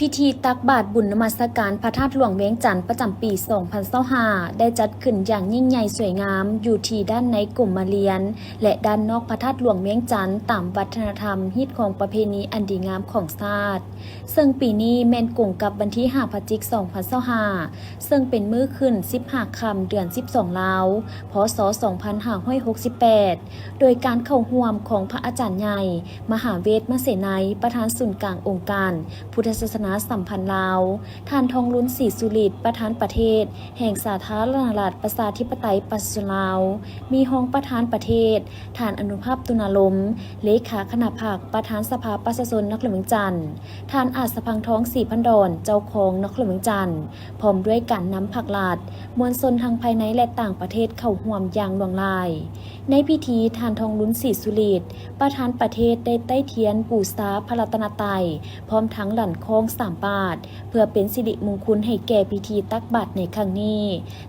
ພິທີຕັກບາດບຸນນະມັດສະການພະທາດຫຼວງວຽງຈັນ ປະຈຳປີສອງພັນຊາວຫ້າ ໄດ້ຈັດຂຶ້ນຢ່າງຍິ່ງໃຫຍ່ສວຍງາມ ຢູ່ທີ່ດ້ານໃນກົມມະລຽນ ແລະ ດ້ານນອກພະທາດຫຼວງວຽງຈັນ ຕາມວັດທະນະທຳ, ຮີດຄອງປະເພນີອັນດີງາມຂອງຊາດ. ເຊິ່ງປີນີ້ແມ່ນກົງກັບວັນທີຫ້າ ພະຈິກ ສອງພັນຊາວຫ້າ ເຊິ່ງເປັນມື້ຂຶ້ນສິບຫ້າຄ່ຳ ເດືອນສິບສອງລາວ ພ.ສ. ສອງພັນຫ້າຮ້ອຍຫົກສິບແປດ ໂດຍການເຂົ້າຮ່ວມຂອງພະອາຈານໃຫຍ່ ມະຫາເວດມະເສໄນ ປະທານສູນກາງອົງການພຸດທະສາສະໜາສຳພັນລາວ, ທ່ານ ທອງລຸນ ສີສຸລິດ ປະທານປະເທດແຫ່ງສາທາລະນະລັດ ປະຊາທິປະໄຕ ປະຊາຊົນລາວ, ມີຮອງປະທານປະເທດ ທ່ານ ອະນຸພາບ ຕຸນາລົມ ເລຂາຄະນະພັກ ປະທານສະພາປະຊາຊົນນະຄອນຫຼວງວຽງຈັນ, ທ່ານ ອາດສະພັງທອງ ສີພັນດອນ ເຈົ້າຄອງນະຄອນຫຼວງວຽງຈັນ, ພ້ອມດ້ວຍການນຳພັກລັດ, ມວນຊົນທັງພາຍໃນ ແລະ ຕ່າງປະເທດເຂົ້າຮ່ວມຢ່າງຫຼວງຫຼາຍ. ໃນພິທີ, ທ່ານ ທອງລຸນ ສີສຸລິດ ປະທານປະເທດ ໄດ້ໄຕ້ທຽນບູຊາພະລັດຕະນະໄຕ ພ້ອມທັງຫຼັ່ນຄ້ອງສາມບາດ ເພື່ອເປັນສິລິມຸງຄຸນໃຫ້ແກ່ພິທີຕັກບາດໃນຄັ້ງນີ້.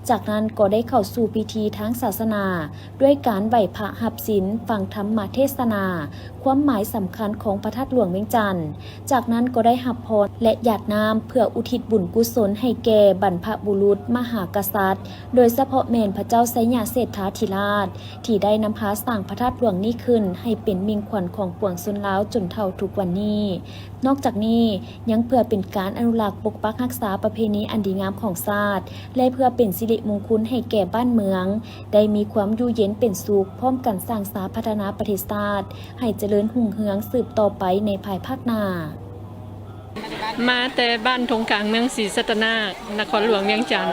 ຈາກນັ້ນກໍໄດ້ເຂົ້າສູ່ພິທີທາງສາສະໜາ ດ້ວຍການໄຫວ້ພະຮັບສິນ, ຟັງທຳມະເທດສະໜາ, ຄວາມໝາຍສຳຄັນຂອງພະທາດຫຼວງວຽງຈັນ. ຈາກນັ້ນກໍໄດ້ຮັບພອນ ແລະ ຢາດນ້ຳ ເພື່ອອຸທິດບຸນກຸສົນໃຫ້ແກ່ບັນພະບຸລຸດມະຫາກະສັດ, ໂດຍສະເພາະແມ່ນພະເຈົ້າໄຊຍະເສດຖາທິລາດ ທີ່ໄດ້ນຳພາສ້າງພະທາດຫຼວງນີ້ຂຶ້ນໃຫ້ເປັນມິ່ງຂວັນຂອງປວງຊົນລາວຈົນເທົ່າທຸກວັນນີ້. ນອກຈາກນີ້ ຍັງເພື່ອເປັນການອະນຸລັກປົກປັກຮັກສາປະເພນີອັນດີງາມຂອງຊາດ ແລະ ເພື່ອເປັນສິລິມຸງຄຸນໃຫ້ແກ່ບ້ານເມືອງ ໄດ້ມີຄວາມຢູ່ເຢັນເປັນສຸກ, ພ້ອມກັນສ້າງສາພັດທະນາປະເທດຊາດໃຫ້ຈະເລີນຮຸ່ງເຮືອງສືບຕໍ່ໄປໃນພາຍພາກໜ້າ. ມາແຕ່ບ້ານທົ່ງກາງ ເມືອງສີສັດຕະນາກ ນະຄອນຫຼວງວຽງຈັນ.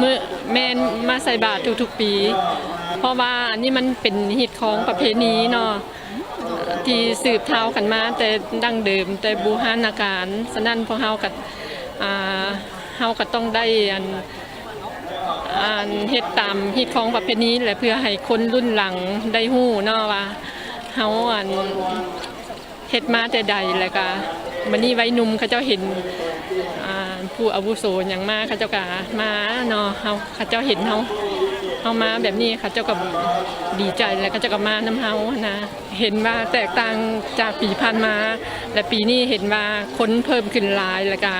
ມື້ ແມ່ນມາໃສ່ບາດທຸກໆປີ ເພາະວ່າອັນນີ້ມັນເປັນຮີດຄອງປະເພນີເນາະ ທີ່ສືບທາວກັນມາແຕ່ດັ້ງເດີມ, ແຕ່ບູຮານະການ. ສະນັ້ນພວກເຮົາກໍ ອ່າ ເຮົາກໍຕ້ອງໄດ້ ອັນ ອັນ ເຮັດຕາມຮີດຄອງປະເພນີ ແລະ ເພື່ອໃຫ້ຄົນລຸ້ນຫຼັງໄດ້ຮູ້ເນາະວ່າເຮົາ ອັນ ເຮັດມາແຕ່ໃດ ແລ້ວກະບັດນີ້ໄວໜຸ່ມເຂົາເຈົ້າເຫັນ ອ່າ ຜູ້ອາວຸໂສຫຍັງມາ ເຂົາເຈົ້າກະມາເນາະ. ເຮົາ ເຂົາເຈົ້າເຫັນເຮົາ ເຮົາມາແບບນີ້ ເຂົາເຈົ້າກະດີໃຈ ແລ້ວເຂົາເຈົ້າກະມານຳເຮົາຫັ້ນນະ. ເຫັນວ່າແຕກຕ່າງຈາກປີຜ່ານມາ ແລະ ປີນີ້ເຫັນວ່າຄົນເພີ່ມຂຶ້ນຫຼາຍ ແລ້ວກະ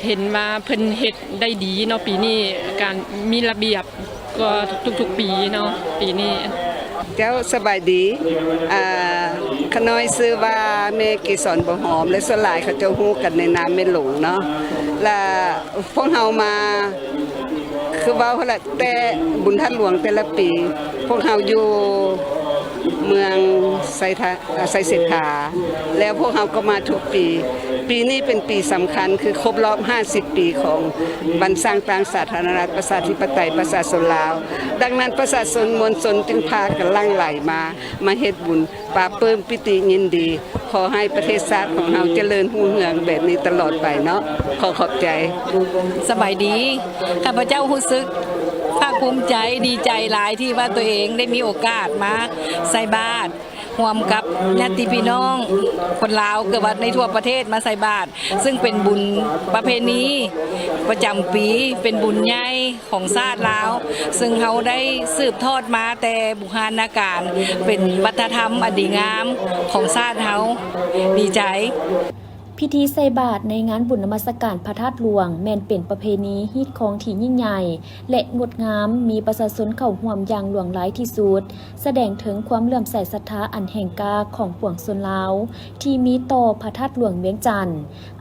ເຫັນວ່າເພິ່ນເຮັດໄດ້ດີເນາະ ປີນີ້ ການມີລະບຽບ ກວ່າທຸກໆປີເນາະ ປີນີ້. ເຈົ້າ ສະບາຍດີ. ອາ ຂ້ານ້ອຍຊື່ວ່າແມ່ເກສອນ ບົວຫອມ ແລະ ສ່ວນຫຼາຍເຂົາເຈົ້າຮູ້ກັນໃນນາມແມ່ຫຼົງເນາະ. ລະພວກເຮົາມາ ຄືເວົ້າຫັ້ນລະ ແຕ່ບຸນທາດຫຼວງແຕ່ລະປີ ພວກເຮົາຢູ່ເມືອງໄຊທາ ໄຊເສດຖາ ແລ້ວພວກເຮົາກໍມາທຸກປີ. ປີນີ້ເປັນປີສຳຄັນ ຄືຄົບຮອບຫ້າສິບປີຂອງວັນສ້າງຕັ້ງສາທາລະນະລັດ ປະຊາທິປະໄຕ ປະຊາຊົນລາວ. ດັ່ງນັ້ນ ປະຊາຊົນມວນຊົນຈຶ່ງພາກັນຫຼັ່ງໄຫຼມາ ມາເຮັດບຸນ ປາບປື້ມປີຕິຍິນດີ. ຂໍໃຫ້ປະເທດຊາດຂອງເຮົາຈະເລີນຮຸ່ງເຮືອງແບບນີ້ຕະຫຼອດໄປເນາະ. ຂໍຂອບໃຈ. ສະບາຍດີ. ຂ້າພະເຈົ້າຮູ້ສຶກພາກພູມໃຈ, ດີໃຈຫຼາຍທີ່ວ່າຕົວເອງໄດ້ມີໂອກາດມາໃສ່ບາດ ຮ່ວມກັບຍາດຕິພີ່ນ້ອງຄົນລາວ ເກືອບວ່າໃນທົ່ວປະເທດມາໃສ່ບາດ, ເຊິ່ງເປັນບຸນປະເພນີປະຈຳປີ, ເປັນບຸນໃຫຍ່ຂອງຊາດລາວ, ເຊິ່ງເຮົາໄດ້ສືບທອດມາແຕ່ບູຮານນະການ, ເປັນວັດທະນະທຳອັນດີງາມຂອງຊາດເຮົາ. ດີໃຈ. ພິທີໃສ່ບາດໃນງານບຸນນະມັດສະການພະທາດຫຼວງ ແມ່ນເປັນປະເພນີຮີດຄອງທີ່ຍິ່ງໃຫຍ່ ແລະ ງົດງາມ, ມີປະຊາຊົນເຂົ້າຮ່ວມຢ່າງຫຼວງຫຼາຍທີ່ສຸດ, ສະແດງເຖິງຄວາມເຫຼື້ອມໃສສັດທາອັນແຮງກ້າຂອງປວງຊົນລາວ ທີ່ມີຕໍ່ພະທາດຫຼວງວຽງຈັນ,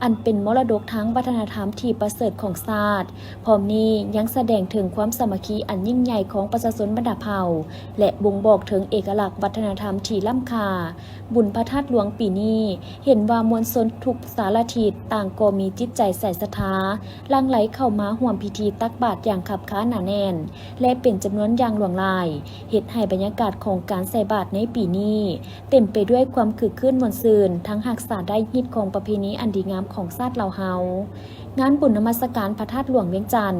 ອັນເປັນມໍລະດົກທາງວັດທະນະທຳທີ່ປະເສີດຂອງຊາດ. ພ້ອມນີ້ຍັງສະແດງເຖິງຄວາມສາມັກຄີອັນຍິ່ງໃຫຍ່ຂອງປະຊາຊົນບັນດາເຜົ່າ ແລະ ບົ່ງບອກເຖິງເອກະລັກວັດທະນະທຳທີ່ລ້ຳຄ່າ. ບຸນພະທາດຫຼວງປີນີ້ ເຫັນວ່າມວນຊົນທຸກສາລະທິດຕ່າງກໍມີຈິດໃຈໃສສັດທາ ຫຼັ່ງໄຫຼເຂົ້າມາຮ່ວມພິທີຕັກບາດຢ່າງຄັບຄາໜາແໜ້ນ ແລະ ເປັນຈຳນວນຢ່າງຫຼວງຫຼາຍ, ເຮັດໃຫ້ບັນຍາກາດຂອງການໃສ່ບາດໃນປີນີ້ເຕັມໄປດ້ວຍຄວາມຄຶກຄື້ນມ່ວນຊື່ນ, ທັງຮັກສາໄດ້ຮີດຄອງປະເພນີອັນດີງາມຂອງຊາດລາວເຮົາ. ງານບຸນນະມັດສະການພະທາດຫຼວງວຽງຈັນ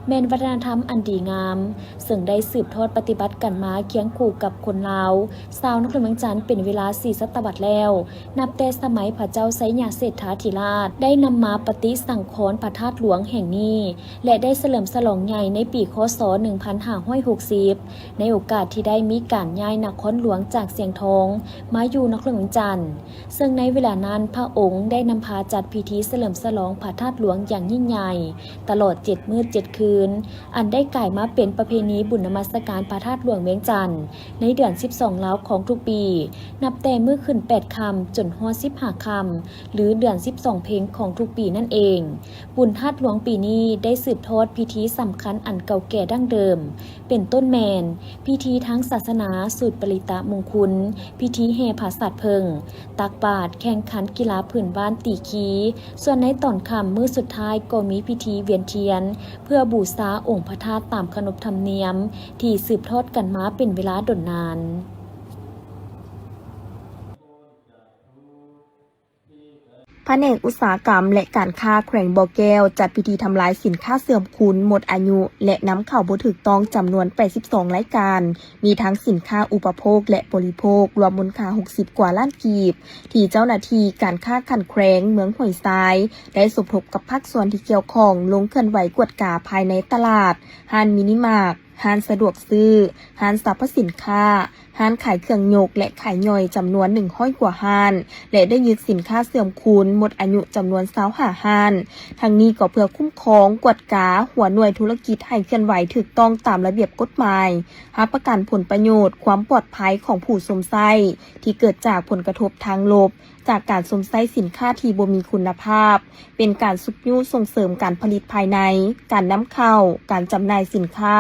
ແມ່ນວັດທະນະທຳອັນດີງາມ ເຊິ່ງໄດ້ສືບທອດປະຕິບັດກັນມາຄຽງຄູ່ກັບຄົນລາວ ຊາວນະຄອນຫຼວງວຽງຈັນເປັນເວລາສີ່ສະຕະວັດແລ້ວ, ນັບແຕ່ສະໄໝພະເຈົ້າໄຊຍະເສດຖາທິລາດ ໄດ້ນຳມາປະຕິສັງຂອນພະທາດຫຼວງແຫ່ງນີ້ ແລະ ໄດ້ສະເຫຼີມສະຫຼອງໃຫຍ່ໃນປີ ຄ.ສ. ໜຶ່ງພັນຫ້າຮ້ອຍຫົກສິບ ໃນໂອກາດທີ່ໄດ້ມີການຍ້າຍນະຄອນຫຼວງຈາກຊຽງທອງມາຢູ່ນະຄອນຫຼວງວຽງຈັນ. ເຊິ່ງໃນເວລານັ້ນ ພະອົງໄດ້ນຳພາຈັດພິທີສະເຫຼີມສະຫຼອງພະທາດຫຼວງຢ່າງຍິ່ງໃຫຍ່ ຕະຫຼອດເຈັດມື້ເຈັດຄືນ, ອັນໄດ້ກາຍມາເປັນປະເພນີບຸນນະມັດສະການພະທາດຫຼວງວຽງຈັນ ໃນເດືອນສິບສອງລາວຂອງທຸກປີ, ນັບແຕ່ມື້ຂຶ້ນແປດຄ່ຳຈົນຮອດສິບຫ້າຄ່ຳ ຫຼື ເດືອນສິບສອງເພັງຂອງທຸກປີນັ້ນເອງ. ບຸນທາດຫຼວງປີນີ້ໄດ້ສືບທອດພິທີສຳຄັນອັນເກົ່າແກ່ດັ້ງເດີມ ເປັນຕົ້ນແມ່ນ ພິທີທາງສາສະໜາສູດປະລິຕະມຸງຄຸນ, ພິທີແຫ່ຜາສາດເຜິ້ງ, ຕັກບາດ, ແຂ່ງຂັນກິລາພື້ນບ້ານຕີຄີ, ສ່ວນໃນຕອນຄ່ຳມື້ສຸດທ້າຍກໍມີພິທີວຽນທຽນ ເພື່ອບູຊາອົງພະທາດຕາມຂະໜົບທຳນຽມທີ່ສືບທອດກັນມາເປັນເວລາດົນນານ. ພະແນກອຸດສາຫະກຳ ແລະ ການຄ້າແຂວງບໍ່ແກ້ວ ຈັດພິທີທຳລາຍສິນຄ້າເສື່ອມຄຸນ, ໝົດອາຍຸ ແລະ ນຳເຂົ້າບໍ່ຖືກຕ້ອງ ຈຳນວນແປດສິບສອງລາຍການ, ມີທັງສິນຄ້າອຸປະໂພກ ແລະ ບໍລິໂພກ ລວມມູນຄ່າຫົກສິບກວ່າລ້ານກີບ, ທີ່ເຈົ້າໜ້າທີ່ການຄ້າຂັ້ນແຂວງເມືອງຫ້ວຍຊາຍ ໄດ້ສົມທົບກັບພາກສ່ວນທີ່ກ່ຽວຂ້ອງ ລົງເຄື່ອນໄຫວກວດກາພາຍໃນຕະຫຼາດ, ຮ້ານມິນິມາດ, ຮ້ານສະດວກຊື້, ຮ້ານສັບພະສິນຄ້າ, ຮ້ານຂາຍເຄື່ອງຍົກ ແລະ ຂາຍຍ່ອຍ ຈຳນວນໜຶ່ງຮ້ອຍກວ່າຮ້ານ ແລະ ໄດ້ຍຶດສິນຄ້າເສື່ອມຄຸນ ໝົດອາຍຸ ຈຳນວນຊາວຫ້າຮ້ານ. ທັງນີ້ກໍເພື່ອຄຸ້ມຄອງ, ກວດກາຫົວໜ່ວຍທຸລະກິດໃຫ້ເຄື່ອນໄຫວຖືກຕ້ອງຕາມລະບຽບກົດໝາຍ, ຮັບປະກັນຜົນປະໂຫຍດ, ຄວາມປອດໄພຂອງຜູ້ຊົມໃຊ້ ທີ່ເກີດຈາກຜົນກະທົບທາງລົບ ຈາກການຊົມໃຊ້ສິນຄ້າທີ່ບໍ່ມີຄຸນນະພາບ, ເປັນການຊຸກຍູ້ສົ່ງເສີມການຜະລິດພາຍໃນ, ການນຳເຂົ້າ, ການຈຳໜ່າຍສິນຄ້າ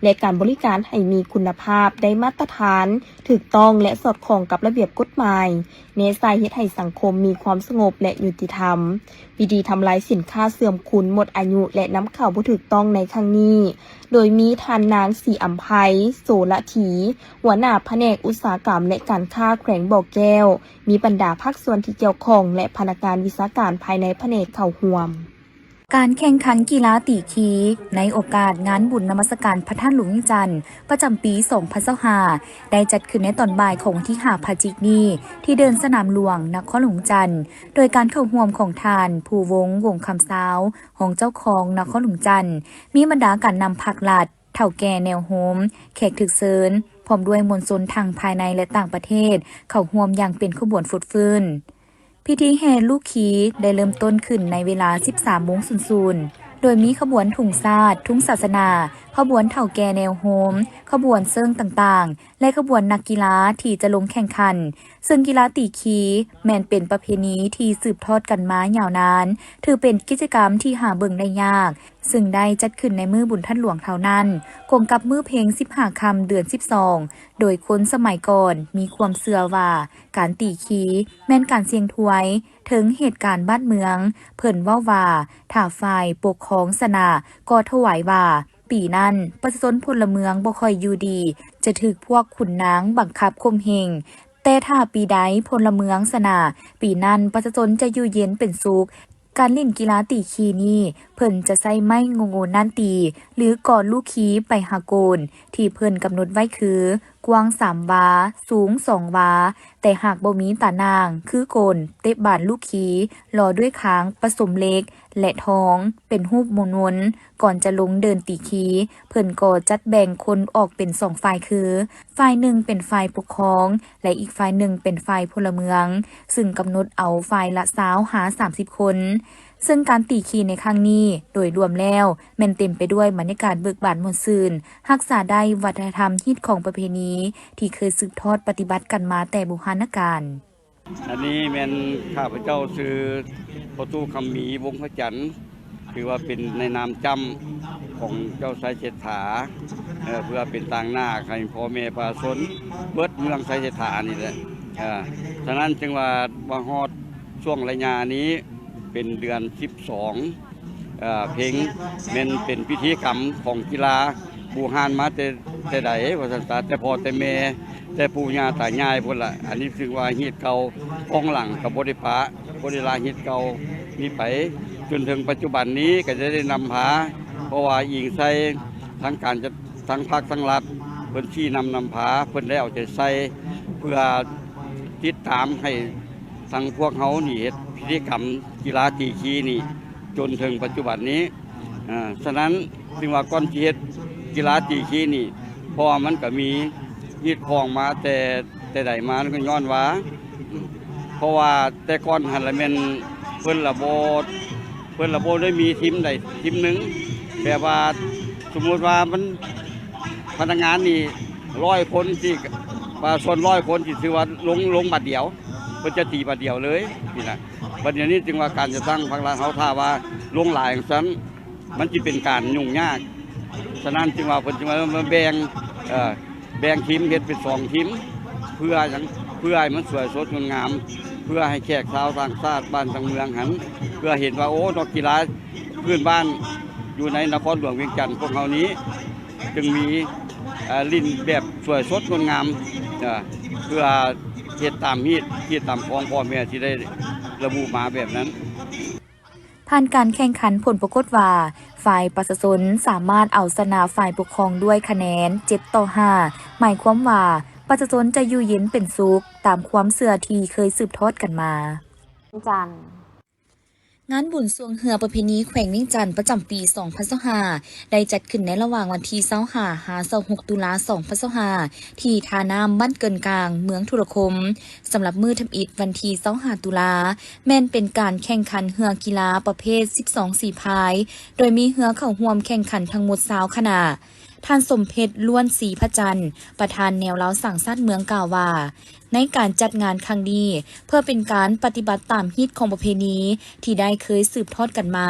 ແລະ ການບໍລິການໃຫ້ມີຄຸນນະພາບ, ໄດ້ມາດຕະຖານ, ຖືກຕ້ອງ ແລະ ສອດຄ່ອງກັບລະບຽບກົດໝາຍ, ແນໃສ່ເຮັດໃຫ້ສັງຄົມມີຄວາມສະຫງົບ ແລະ ຍຸຕິທຳ. ພິທີທຳລາຍສິນຄ້າເສື່ອມຄຸນ, ໝົດອາຍຸ ແລະ ນຳເຂົ້າບໍ່ຖືກຕ້ອງໃນຄັ້ງນີ້, ໂດຍມີທ່ານນາງ ສີອຳໄພ ໂສລະຖີ, ຫົວໜ້າພະແນກອຸດສາຫະກຳ ແລະ ການຄ້າແຂວງບໍ່ແກ້ວ, ມີບັນດາພາກສ່ວນທີ່ກ່ຽວຂ້ອງ ແລະ ພະນັກງານວິຊາການພາຍໃນພະແນກເຂົ້າຮ່ວມ. ການແຂ່ງຂັນກິລາຕີຄີ ໃນໂອກາດງານບຸນນະມັດສະການພະທາດຫຼວງວຽງຈັນ ປະຈຳປີສອງພັນຊາວຫ້າ ໄດ້ຈັດຂຶ້ນໃນຕອນບ່າຍຂອງວັນທີຫ້າພະຈິກນີ້ ທີ່ເດີ່ນສະໜາມຫຼວງ ນະຄອນຫຼວງວຽງຈັນ, ໂດຍການເຂົ້າຮ່ວມຂອງທ່ານ ພູວົງ ວົງຄຳຊາວ, ຮອງເຈົ້າຄອງນະຄອນຫຼວງວຽງຈັນ, ມີບັນດາການນຳພັກລັດ, ເຖົ້າແກ່ແນວໂຮມ, ແຂກຖືກເຊີນ, ພ້ອມດ້ວຍມວນຊົນທັງພາຍໃນ ແລະ ຕ່າງປະເທດ ເຂົ້າຮ່ວມຢ່າງເປັນຂະບວນຟົດຟື້ນ. ພິທີແຫ່ລູກຄີໄດ້ເລີ່ມຕົ້ນຂຶ້ນໃນເວລາສິບສາມໂມງສູນສູນ ໂດຍມີຂະບວນທຸງຊາດ, ທຸງສາສະໜາ, ຂະບວນເຖົ້າແກ່ແນວໂຮມ, ຂະບວນເຊິ່ງຕ່າງໆ ແລະ ຂະບວນນັກກິລາທີ່ຈະລົງແຂ່ງຂັນ, ເຊິ່ງກິລາຕີຄີແມ່ນເປັນປະເພນີທີ່ສືບທອດກັນມາຍາວນານ, ຖືເປັນກິດຈະກຳທີ່ຫາເບິ່ງໄດ້ຍາກ, ເຊິ່ງໄດ້ຈັດຂຶ້ນໃນມື້ບຸນທາດຫຼວງເທົ່ານັ້ນ, ກົງກັບມື້ເພັງສິບຫ້າຄ່ຳເດືອນສິບສອງ, ໂດຍຄົນສະໄໝກ່ອນມີຄວາມເຊື່ອວ່າ ການຕີຄີແມ່ນການສ່ຽງທວາຍເຖິງເຫດການບ້ານເມືອງ. ເພິ່ນເວົ້າວ່າ ຖ້າຝ່າຍປົກຄອງຊະນະ ກໍຖວາຍວ່າ ປີນັ້ນປະຊາຊົນພົນລະເມືອງບໍ່ຄ່ອຍຢູ່ດີ ຈະຖືກພວກຂຸນນາງບັງຄັບຂົ່ມເຫງ, ແຕ່ຖ້າປີໃດພົນລະເມືອງຊະນະ, ປີນັ້ນປະຊາຊົນຈະຢູ່ເຢັນເປັນສຸກ. ການຫຼິ້ນກິລາຕີຄີນີ້ ເພິ່ນຈະໃຊ້ໄມ້ໂງ່ໆນັ້ນຕີ ຫຼື ກອນລູກຄີໄປຫາໂກນ ທີ່ເພິ່ນກຳນົດໄວ້ຄື ກວ້າງສາມວາ, ສູງສອງວາ, ແຕ່ຫາກບໍ່ມີຕາໜ່າງ ຄືໂກນ, ເຕະບານລູກຄີ ລໍດ້ວຍຄາງປະສົມເຫຼັກ ແລະ ທອງ ເປັນຮູບມົນວົນ. ກ່ອນຈະລົງເດີ່ນຕີຄີ, ເພິ່ນກໍຈັດແບ່ງຄົນອອກເປັນສອງຝ່າຍຄື ຝ່າຍໜຶ່ງເປັນຝ່າຍປົກຄອງ ແລະ ອີກຝ່າຍໜຶ່ງເປັນຝ່າຍພົນລະເມືອງ, ຊຶ່ງກຳນົດເອົາຝ່າຍລະຊາວຫາສາມສິບຄົນ. ເຊິ່ງການຕີຄີໃນຄັ້ງນີ້ ໂດຍລວມແລ້ວແມ່ນເຕັມໄປດ້ວຍບັນຍາກາດເບີກບານມ່ວນຊື່ນ, ຮັກສາໄດ້ວັດທະນະທຳຮີດຄອງປະເພນີທີ່ເຄີຍສືບທອດປະຕິບັດກັນມາແຕ່ບູຮານນະການ. ອັນນີ້ແມ່ນຂ້າພະເຈົ້າຊື່ພໍ່ຕູ້ຄຳມີ ວົງພະຈັນ, ຖືວ່າເປັນໃນນາມຈ້ຳຂອງເຈົ້າໄຊເສດຖາ, ເອີ ເພື່ອເປັນຕາງໜ້າໃຫ້ພໍ່ແມ່ປະຊາຊົນເບິດເມືອງໄຊເສດຖານີ້ແຫຼະ. ເອີ ສະນັ້ນຈຶ່ງວ່າມາຮອດຊ່ວງໄລຍະນີ້ເປັນເດືອນສິບສອງ ເອີ ເພັງ ແມ່ນເປັນພິທີກຳຂອງກິລາບູຮານມາແຕ່ ແຕ່ໃດວ່າຊັ້ນຊະ, ແຕ່ພໍ່ແຕ່ແມ່ ແຕ່ປູ່ຍ່າຕາຍາຍພຸ້ນລະ. ອັນນີ້ຖືວ່າຮີດເກົ່າ, ຄອງຫຼັງກໍບໍ່ໄດ້ປະ, ບໍ່ໄດ້ລະຮີດເກົ່ານີ້ໄປ. ຈົນເຖິງປັດຈຸບັນນີ້ກໍຈະໄດ້ນຳພາ ເພາະວ່າອີງໃສ່ທາງການຈັດ ທາງພັກທາງລັດ ເພິ່ນຊີ້ນຳນຳພາ ເພິ່ນໄດ້ເອົາໃຈໃສ່ ເພື່ອຕິດຕາມໃຫ້ທາງພວກເຮົານີ້ເຮັດກິດຈະກຳກິລາຕີຄີນີ້ ຈົນເຖິງປັດຈຸບັນນີ້. ອາ ສະນັ້ນຈຶ່ງວ່າກ່ອນຊິເຮັດກິລາຕີຄີນີ້ ເພາະວ່າມັນກໍມີຮີດຄອງມາແຕ່ ແຕ່ໃດມາ ກໍຍ້ອນວ່າ ເພາະວ່າແຕ່ກ່ອນຫັ້ນລະແມ່ນເພິ່ນລະບໍ່ ເພິ່ນລະບໍ່ໄດ້ມີທີມໃດທີມໜຶ່ງ ແບບວ່າສົມມຸດວ່າມັນ ພະນັກງານນີ້ຮ້ອຍຄົນ ຊິ ປະຊາຊົນຮ້ອຍຄົນ ຊິຖືວ່າລົງ ລົງບາດດຽວ ເພິ່ນຈະຕີບາດດຽວເລີຍຊີ້ນະ. ບັດດຽວນີ້ຈຶ່ງວ່າການຈັດຕັ້ງພັກລັດເຮົາ ຖ້າວ່າລົງຫຼາຍຈັ່ງຊັ້ນ ມັນຊິເປັນການຫຍຸ້ງຍາກ. ສະນັ້ນຈຶ່ງວ່າເພິ່ນຈຶ່ງວ່າມາແບ່ງ ເອີ ແບ່ງທີມເຮັດເປັນສອງທີມ ເພື່ອຫຍັງ? ເພື່ອໃຫ້ມັນສວຍສົດງົດງາມ ເພື່ອໃຫ້ແຂກຊາວຕ່າງຊາດບ້ານຕ່າງເມືອງຫັ້ນ ເພື່ອເຫັນວ່າ ໂອ້ ນັກກິລາພື້ນບ້ານຢູ່ໃນນະຄອນຫຼວງວຽງຈັນພວກເຮົານີ້ ຈຶ່ງມີ ເອີ ຫຼິ້ນແບບສວຍສົດງົດງາມ ເອີ ເພື່ອເຮັດຕາມຮີດ ຮີດຕາມຄອງພໍ່ແມ່ທີ່ໄດ້ລະບຸມາແບບນັ້ນ. ຜ່ານການແຂ່ງຂັນ ຜົນປາກົດວ່າ ຝ່າຍປະຊາຊົນສາມາດເອົາຊະນະຝ່າຍປົກຄອງດ້ວຍຄະແນນເຈັດຕໍ່ຫ້າ ໝາຍຄວາມວ່າ ປະຊາຊົນຈະຢູ່ເຢັນເປັນສຸກ ຕາມຄວາມເຊື່ອທີ່ເຄີຍສືບທອດກັນມາ. ງານບຸນຊ່ວງເຮືອປະເພນີແຂວງວຽງຈັນ ປະຈຳປີສອງພັນຊາວຫ້າ ໄດ້ຈັດຂຶ້ນໃນລະຫວ່າງວັນທີຊາວຫ້າ ຫາ ຊາວຫົກ ຕຸລາ ສອງພັນຊາວຫ້າ ທີ່ທ່ານ້ຳບ້ານເກີນກາງ ເມືອງທຸລະຄົມ. ສຳລັບມື້ທຳອິດວັນທີຊາວຫ້າ ຕຸລາ ແມ່ນເປັນການແຂ່ງຂັນເຮືອກິລາປະເພດສິບສອງສີພາຍ ໂດຍມີເຮືອເຂົ້າຮ່ວມແຂ່ງຂັນທັງໝົດຊາວຄະນະ. ທ່ານ ສົມເພັດ ລ້ວນສີພະຈັນ ປະທານແນວລາວສ້າງຊາດເມືອງ ກ່າວວ່າ ໃນການຈັດງານຄັ້ງນີ້ ເພື່ອເປັນການປະຕິບັດຕາມຮີດຄອງປະເພນີທີ່ໄດ້ເຄີຍສືບທອດກັນມາ,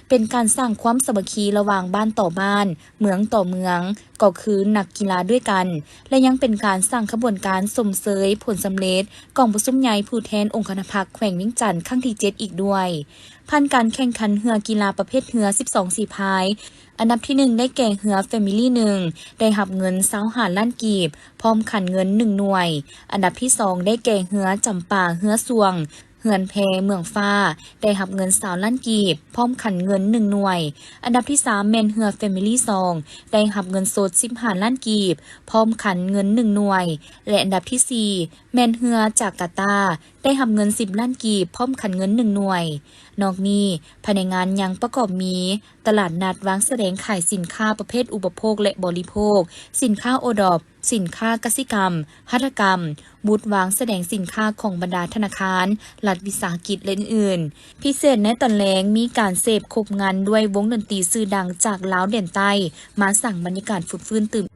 ເປັນການສ້າງຄວາມສາມັກຄີລະຫວ່າງບ້ານຕໍ່ບ້ານ, ເມືອງຕໍ່ເມືອງ, ກໍຄືນັກກິລາດ້ວຍກັນ ແລະ ຍັງເປັນການສ້າງຂະບວນການຊົມເຊີຍຜົນສຳເລັດກອງປະຊຸມໃຫຍ່ຜູ້ແທນອົງຄະນະພັກແຂວງວຽງຈັນຄັ້ງທີເຈັດອີກດ້ວຍ. ຜ່ານການແຂ່ງຂັນເຮືອກິລາປະເພດເຮືອສິບສອງສີພາຍ, ອັນດັບທີໜຶ່ງ ໄດ້ແກ່ເຮືອ Family ໜຶ່ງ ໄດ້ຮັບເງິນຊາວຫ້າລ້ານກີບ ພ້ອມຂັນເງິນໜຶ່ງໜ່ວຍ, ອັນດັບທີສອງ ໄດ້ແກ່ເຮືອຈຳປາ ເຮືອຊ່ວງ ເຮືອນແພ ເມືອງຟ້າ ໄດ້ຮັບເງິນຊາວລ້ານກີບ ພ້ອມຂັນເງິນໜຶ່ງໜ່ວຍ, ອັນດັບທີສາມ ແມ່ນເຮືອ Family ສອງ ໄດ້ຮັບເງິນສົດສິບຫ້າລ້ານກີບ ພ້ອມຂັນເງິນໜຶ່ງໜ່ວຍ ແລະ ອັນດັບທີສີ່ ແມ່ນເຮືອຈາກກາຕາ ໄດ້ຮັບເງິນສິບລ້ານກີບ ພ້ອມຂັນເງິນໜຶ່ງໜ່ວຍ. ນອກນີ້, ພາຍໃນງານຍັງປະກອບມີ ຕະຫຼາດນັດວາງສະແດງຂາຍສິນຄ້າປະເພດອຸປະໂພກ ແລະ ບໍລິໂພກ, ສິນຄ້າໂອດອບ, ສິນຄ້າກະສິກຳ, ຫັດຖະກຳ, ບູດວາງສະແດງສິນຄ້າຂອງບັນດາທະນາຄານ, ລັດວິສາຫະກິດ ແລະ ອື່ນໆ. ພິເສດໃນຕອນແລງມີການເສບຄົບງັນດ້ວຍວົງດົນຕີຊື່ດັງຈາກລາວແດນໃຕ້ ມາສ້າງບັນຍາກາດຟົດຟື້ນຕື່ມ.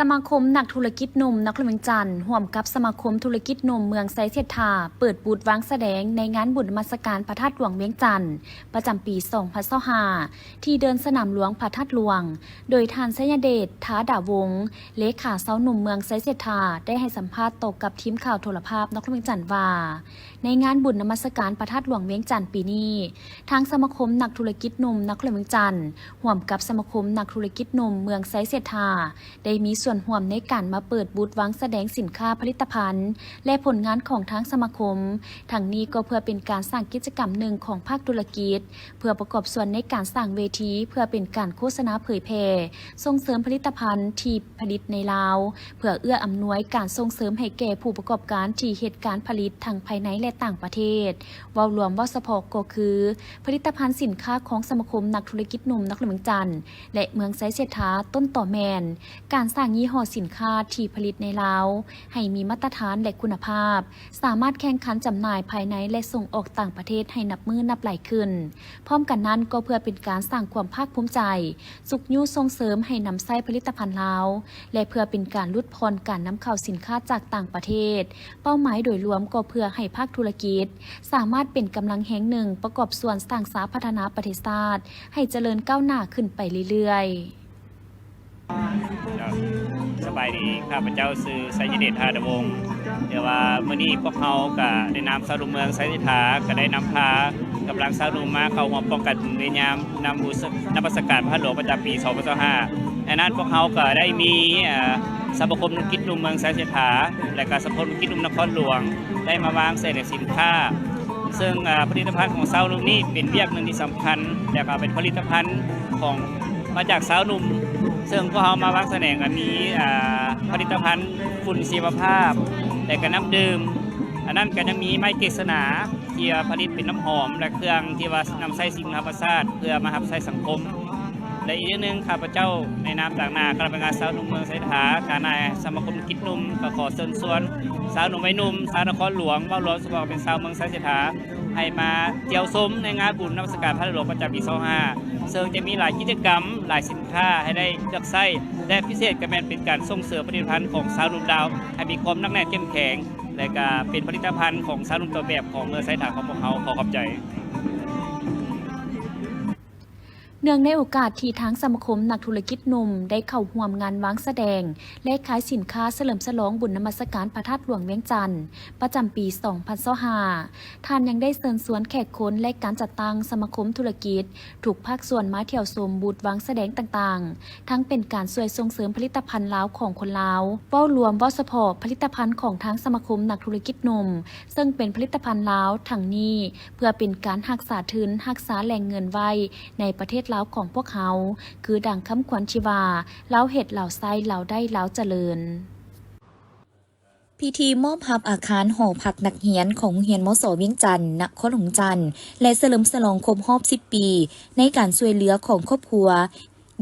ສະມາຄົມນັກທຸລະກິດໜຸ່ມນະຄອນຫຼວງວຽງຈັນ ຮ່ວມກັບສະມາຄົມທຸລະກິດໜຸ່ມເມືອງໄຊເສດຖາ ເປີດບູດວາງສະແດງໃນງານບຸນນະມັດສະການພະທາດຫຼວງວຽງຈັນ ປະຈຳປີສອງພັນຊາວຫ້າ ທີ່ເດີ່ນສະໜາມຫຼວງພະທາດຫຼວງ ໂດຍທ່ານ ໄຊຍະເດດ ທາດາວົງ ເລຂາຊາວໜຸ່ມເມືອງໄຊເສດຖາ ໄດ້ໃຫ້ສຳພາດຕໍ່ກັບທີມຂ່າວໂທລະພາບນະຄອນຫຼວງວຽງຈັນວ່າ ໃນງານບຸນນະມັດສະການພະທາດຫຼວງວຽງຈັນປີນີ້ ທາງສະມາຄົມນັກທຸລະກິດໜຸ່ມນະຄອນຫຼວງວຽງຈັນ ຮ່ວມກັບສະມາຄົມນັກທຸລະກິດໜຸ່ມເມືອງໄຊເສດຖາ ໄດ້ມີສ່ວນຮ່ວມໃນການມາເປີດບູດວາງສະແດງສິນຄ້າຜະລິດຕະພັນ ແລະ ຜົນງານຂອງທາງສະມາຄົມ. ທັງນີ້ກໍເພື່ອເປັນການສ້າງກິດຈະກຳໜຶ່ງຂອງພາກທຸລະກິດ ເພື່ອປະກອບສ່ວນໃນການສ້າງເວທີ ເພື່ອເປັນການໂຄສະນາເຜີຍແຜ່ ສົ່ງເສີມຜະລິດຕະພັນທີ່ຜະລິດໃນລາວ ເພື່ອເອື້ອອຳນວຍການສົ່ງເສີມໃຫ້ແກ່ຜູ້ປະກອບການທີ່ເຮັດການຜະລິດທັງພາຍໃນ ແລະ ຕ່າງປະເທດ. ເວົ້າລວມເວົ້າສະເພາະກໍຄື ຜະລິດຕະພັນສິນຄ້າຂອງສະມາຄົມນັກທຸລະກິດໜຸ່ມນະຄອນຫຼວງວຽງຈັນ ແລະ ເມືອງໄຊເສດຖາ ຕົ້ນຕໍແມ່ນ ການສ້າງຍີ່ຫໍ້ສິນຄ້າທີ່ຜະລິດໃນລາວ ໃຫ້ມີມາດຕະຖານ ແລະ ຄຸນນະພາບ, ສາມາດແຂ່ງຂັນຈຳໜ່າຍພາຍໃນ ແລະ ສົ່ງອອກຕ່າງປະເທດໃຫ້ນັບມື້ນັບຫຼາຍຂຶ້ນ. ພ້ອມກັນນັ້ນກໍເພື່ອເປັນການສ້າງຄວາມພາກພູມໃຈ, ຊຸກຍູ້ສົ່ງເສີມໃຫ້ນຳໃຊ້ຜະລິດຕະພັນລາວ ແລະ ເພື່ອເປັນການຫຼຸດຜ່ອນການນຳເຂົ້າສິນຄ້າຈາກຕ່າງປະເທດ. ເປົ້າໝາຍໂດຍລວມກໍເພື່ອໃຫ້ພາກທຸລະກິດ ສາມາດເປັນກຳລັງແຮງໜຶ່ງປະກອບສ່ວນສ້າງສາພັດທະນາປະເທດຊາດ ໃຫ້ຈະເລີນກ້າວໜ້າຂຶ້ນໄປເລື້ອຍໆ. ສະບາຍດີ, ຂ້າພະເຈົ້າຊື່ ໄຊຍະເດດ ທາດາວົງ. ແຕ່ວ່າມື້ນີ້ພວກເຮົາກະໃນນາມຊາວໜຸ່ມເມືອງໄຊເສດຖາ ກະໄດ້ນຳພາກຳລັງຊາວໜຸ່ມມາເຂົ້າຮ່ວມປ້ອງກັນບຸນພະຍາຍາມນຳບຸນນະມັດສະການພະທາດຫຼວງປະຈຳປີສອງພັນຊາວຫ້າ. ໃນນັ້ນພວກເຮົາກະໄດ້ມີ ເອີ ສະມາຄົມທຸລະກິດໜຸ່ມເມືອງໄຊເສດຖາ ແລະ ກະສະມາຄົມທຸລະກິດໜຸ່ມນະຄອນຫຼວງ ໄດ້ມາວາງສະແດງສິນຄ້າ ເຊິ່ງ ອາ ຜະລິດຕະພັນຂອງຊາວໜຸ່ມນີ້ເປັນວຽກໜຶ່ງທີ່ສຳຄັນ ແລະກໍເປັນຜະລິດຕະພັນຂອງ ມາຈາກຊາວໜຸ່ມ ເຊິ່ງພວກເຮົາມາວາງສະແດງກໍມີ ອາ ຜະລິດຕະພັນຝຸ່ນຊີວະພາບ ແລະກໍນ້ຳດື່ມ. ອັນນັ້ນກໍຍັງມີໄມ້ເກສນາ ທີ່ວ່າຜະລິດເປັນນ້ຳຫອມ ແລະເຄື່ອງທີ່ວ່ານຳໃຊ້ສິ່ງທຳມະຊາດ ເພື່ອມາຮັບໃຊ້ສັງຄົມ. ແລະອີກຢ່າງໜຶ່ງ ຂ້າພະເຈົ້າໃນນາມຕາງໜ້າຄະນະພະນັກງານຊາວໜຸ່ມເມືອງໄຊເສດຖາ ຖານະສະມາຄົມກິດໜຸ່ມ ກໍຂໍເຊີນຊວນຊາວໜຸ່ມໄວໜຸ່ມ ຊາວນະຄອນຫຼວງ ເວົ້າລວມສະເພາະເປັນຊາວເມືອງໄຊເສດຖາ ໃຫ້ມາທ່ຽວຊົມໃນງານບຸນນະມັດສະການພະໃນຫຼວງປະຈຳປີຊາວຫ້າ ເຊິ່ງຈະມີຫຼາຍກິດຈະກຳ ຫຼາຍສິນຄ້າໃຫ້ໄດ້ເລືອກໃຊ້ ແລະພິເສດກໍແມ່ນເປັນການສົ່ງເສີມຜະລິດຕະພັນຂອງຊາວໜຸ່ມລາວ ໃຫ້ມີຄວາມໜັກແໜ້ນເຂັ້ມແຂງ ແລະກະເປັນຜະລິດຕະພັນຂອງຊາວໜຸ່ມຕົ້ນແບບຂອງເມືອງໄຊເສດຖາຂອງພວກເຮົາ. ຂໍຂອບໃຈ. ເນື່ອງໃນໂອກາດທີ່ທາງສະມາຄົມນັກທຸລະກິດໜຸ່ມໄດ້ເຂົ້າຮ່ວມງານວາງສະແດງ ແລະຂາຍສິນຄ້າສະເຫຼີມສະຫຼອງບຸນນະມັດສະການພະທາດຫຼວງວຽງຈັນ ປະຈຳປີສອງພັນຊາວຫ້າ ທ່ານຍັງໄດ້ເຊີນຊວນແຂກຄົນ ແລະການຈັດຕັ້ງສະມາຄົມທຸລະກິດ ທຸກພາກສ່ວນມາທ່ຽວຊົມບູດວາງສະແດງຕ່າງໆ ທັງເປັນການຊ່ວຍສົ່ງເສີມຜະລິດຕະພັນລາວຂອງຄົນລາວ. ເວົ້າລວມເວົ້າສະເພາະຜະລິດຕະພັນຂອງທາງສະມາຄົມນັກທຸລະກິດໜຸ່ມ ເຊິ່ງເປັນຜະລິດຕະພັນລາວທັງນີ້ ເພື່ອເປັນການຮັກສາທຶນ ຮັກສາແຫຼ່ງເງິນໄວ້ໃນປະເທດລາວຂອງພວກເຮົາ ຄືດັ່ງຄຳຂວັນທີ່ວ່າ ລາວເຮັດ ລາວໃຊ້ ລາວໄດ້ ລາວຈະເລີນ. ພິທີມອບຮັບອາຄານຫໍພັກນັກຮຽນຂອງໂຮງຮຽນ ມສ ວຽງຈັນ ນະຄອນຫຼວງວຽງຈັນ ແລະ ສະເຫຼີມສະຫຼອງຄົບຮອບສິບປີ ໃນການຊ່ວຍເຫຼືອຂອງຄອບຄົວ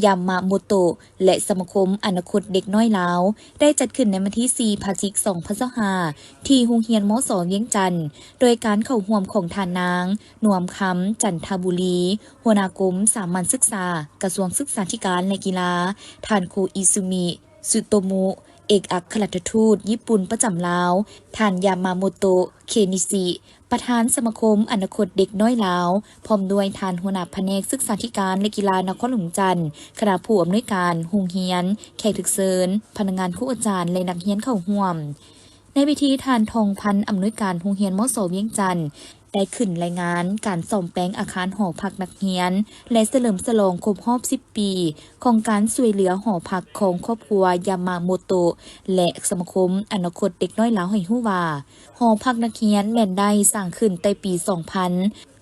ຢາມາໂມໂຕະ ແລະ ສະມາຄົມອະນາຄົດເດັກນ້ອຍລາວ ໄດ້ຈັດຂຶ້ນໃນວັນທີສີ່ ພະຈິກ ສອງພັນຊາວຫ້າ ທີ່ໂຮງຮຽນ ມສ ວຽງຈັນ ໂດຍການເຂົ້າຮ່ວມຂອງທ່ານນາງ ນວມຄຳ ຈັນທະບູລີ ຫົວໜ້າກົມສາມັນສຶກສາ ກະຊວງສຶກສາທິການ ແລະ ກິລາ, ທ່ານ ໂຄອິຊູມິ ສຸໂຕມຸ ເອກອັກຄະລັດຖະທູດຍີ່ປຸ່ນປະຈຳລາວ, ທ່ານ ຢາມາໂມໂຕະ ເຄນິຊິ ປະທານສະມາຄົມອະນາຄົດເດັກນ້ອຍລາວ, ພ້ອມດ້ວຍທ່ານຫົວໜ້າພະແນກສຶກສາທິການ ແລະ ກິລານະຄອນຫຼວງວຽງຈັນ, ຄະນະຜູ້ອຳນວຍການໂຮງຮຽນ, ແຂກຖືກເຊີນ, ພະນັກງານຄູອາຈານ ແລະ ນັກຮຽນເຂົ້າຮ່ວມ. ໃນພິທີ, ທ່ານ ທອງພັນ ອຳນວຍການໂຮງຮຽນ ມສ ວຽງຈັນ ໄດ້ຂຶ້ນລາຍງານການສ້ອມແປງອາຄານຫໍພັກນັກຮຽນ ແລະ ສະເຫຼີມສະຫຼອງຄົບຮອບສິບປີ ຂອງການຊ່ວຍເຫຼືອຫໍພັກຂອງຄອບຄົວ ຢາມາໂມໂຕະ ແລະ ສະມາຄົມອະນາຄົດເດັກນ້ອຍລາວ ໃຫ້ຮູ້ວ່າ ຫໍພັກນັກຮຽນແມ່ນໄດ້ສ້າງຂຶ້ນແຕ່ປີສອງພັນ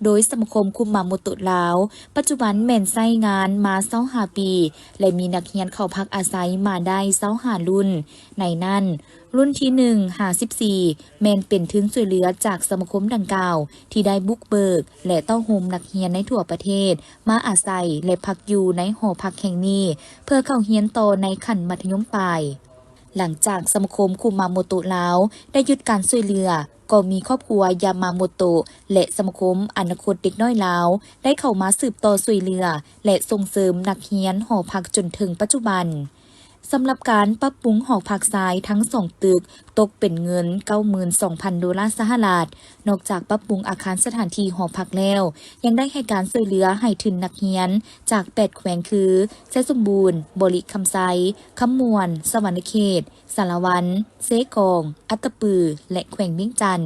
ໂດຍສະມາຄົມຄຸມາໂມໂຕະລາວ, ປັດຈຸບັນແມ່ນໃຊ້ງານມາຊາວຫ້າປີ ແລະ ມີນັກຮຽນເຂົ້າພັກອາໄສມາໄດ້ຊາວຫ້າລຸ້ນ. ໃນນັ້ນ, ລຸ້ນທີໜຶ່ງຫາສິບສີ່ ແມ່ນເປັນທຶນຊ່ວຍເຫຼືອຈາກສະມາຄົມດັ່ງກ່າວ ທີ່ໄດ້ບຸກເບີກ ແລະ ເຕົ້າໂຮມນັກຮຽນໃນທົ່ວປະເທດ ມາອາໄສ ແລະ ພັກຢູ່ໃນຫໍພັກແຫ່ງນີ້ ເພື່ອເຂົ້າຮຽນຕໍ່ໃນຂັ້ນມັດທະຍົມປາຍ. ຫຼັງຈາກສະມາຄົມຄຸມາໂມໂຕະລາວ ໄດ້ຢຸດການຊ່ວຍເຫຼືອ, ກໍມີຄອບຄົວ ຢາມາໂມໂຕະ ແລະ ສະມາຄົມອະນາຄົດເດັກນ້ອຍລາວ ໄດ້ເຂົ້າມາສືບຕໍ່ຊ່ວຍເຫຼືອ ແລະ ສົ່ງເສີມນັກຮຽນຫໍພັກຈົນເຖິງປັດຈຸບັນ. ສຳລັບການປັບປຸງຫໍພັກຊາຍທັງສອງຕຶກ ຕົກເປັນເງິນເກົ້າໝື່ນສອງພັນໂດລາສະຫະລັດ. ນອກຈາກປັບປຸງອາຄານສະຖານທີ່ຫໍພັກແລ້ວ, ຍັງໄດ້ໃຫ້ການຊ່ວຍເຫຼືອໃຫ້ທຶນນັກຮຽນຈາກແປດແຂວງຄື ໄຊສົມບູນ, ບໍລິຄຳໄຊ, ຄຳມ່ວນ, ສະຫວັນນະເຂດ, ສາລະວັນ, ເຊກອງ, ອັດຕະປື ແລະ ແຂວງວຽງຈັນ,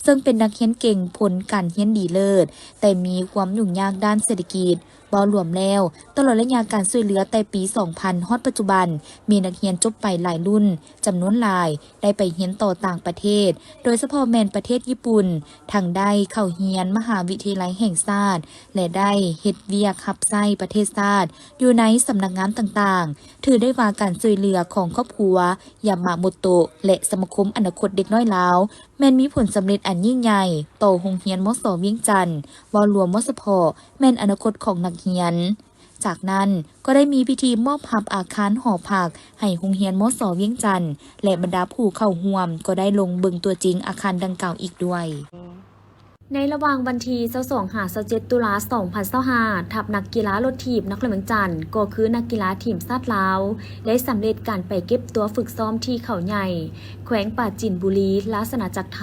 ເຊິ່ງເປັນນັກຮຽນເກັ່ງຜົນການຮຽນດີເລີດ, ແຕ່ມີຄວາມຫຍຸ້ງຍາກດ້ານເສດຖະກິດ. ເວົ້າລວມແລ້ວ, ຕະຫຼອດໄລຍະການຊ່ວຍເຫຼືອແຕ່ປີສອງພັນຮອດປັດຈຸບັນ, ມີນັກຮຽນຈົບໄປຫຼາຍລຸ້ນ, ຈຳນວນຫຼາຍໄດ້ໄປຮຽນຕໍ່ຕ່າງປະເທດ, ໂດຍສະເພາະແມ່ນປະເທດຍີ່ປຸ່ນ, ທັງໄດ້ເຂົ້າຮຽນມະຫາວິທະຍາໄລແຫ່ງຊາດ ແລະ ໄດ້ເຮັດວຽກຮັບໃຊ້ປະເທດຊາດຢູ່ໃນສຳນັກງານຕ່າງໆ. ຖືໄດ້ວ່າການຊ່ວຍເຫຼືອຂອງຄອບຄົວ ຢາມາໂມໂຕະ ແລະ ສະມາຄົມອະນາຄົດເດັກນ້ອຍລາວ ແມ່ນມີຜົນສຳເລັດອັນຍິ່ງໃຫຍ່ຕໍ່ໂຮງຮຽນ ມສ ວຽງຈັນ, ເວົ້າລວມເວົ້າສະເພາະ ແມ່ນອະນາຄົດຂອງນັກຮຽນ. ຈາກນັ້ນກໍໄດ້ມີພິທີມອບຮັບອາຄານຫໍພັກໃຫ້ໂຮງຮຽນ ມສ ວຽງຈັນ ແລະ ບັນດາຜູ້ເຂົ້າຮ່ວມກໍໄດ້ລົງເບິ່ງຕົວຈິງອາຄານດັ່ງກ່າວອີກດ້ວຍ. ໃນລະຫວ່າງວັນທີຊາວສອງຫາຊາວເຈັດຕຸລາສອງພັນຊາວຫ້າ ທັບນັກກິລາລົດຖີບນະຄອນຫຼວງວຽງຈັນ ກໍຄືນັກກິລາທີມຊາດລາວ ໄດ້ສຳເລັດການໄປເກັບຕົວຝຶກຊ້ອມທີ່ເຂົາໃຫຍ່ ແຂວງປາຈີນບູລີ ລາຊະອານາຈັກໄທ,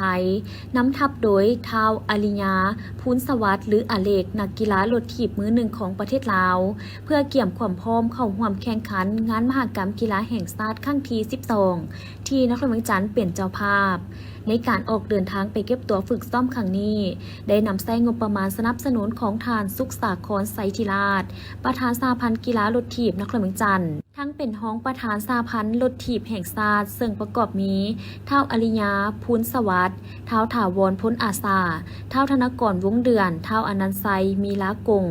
ນຳທັບໂດຍທ້າວອາລິຍາ ພູນສະຫວັດ ຫຼື ອາເລັກ, ນັກກິລາລົດຖີບມືໜຶ່ງຂອງປະເທດລາວ, ເພື່ອກຽມຄວາມພ້ອມເຂົ້າຮ່ວມແຂ່ງຂັນງານມະຫະກຳກິລາແຫ່ງຊາດຄັ້ງທີສິບສອງ ທີ່ນະຄອນຫຼວງວຽງຈັນເປັນເຈົ້າພາບ. ໃນການອອກເດີນທາງໄປເກັບຕົວຝຶກຊ້ອມຄັ້ງນີ້, ໄດ້ນຳໃຊ້ງົບປະມານສະໜັບສະໜູນຂອງທ່ານ ສຸກສາຄອນ ໄຊທິລາດ, ປະທານສະຫະພັນກິລາລົດຖີບນະຄອນຫຼວງວຽງຈັນ. ທັງເປັນຮອງປະທານສະຫະພັນລົດຖີບແຫ່ງຊາດ, ເຊິ່ງປະກອບມີ ທ້າວອາລິຍາ ພູນສະຫວັດ, ທ້າວຖາວອນ ພົນອາສາ, ທ້າວທະນາກອນ ວົງເດືອນ, ທ້າວອະນັນໄຊ ມີລາກົງ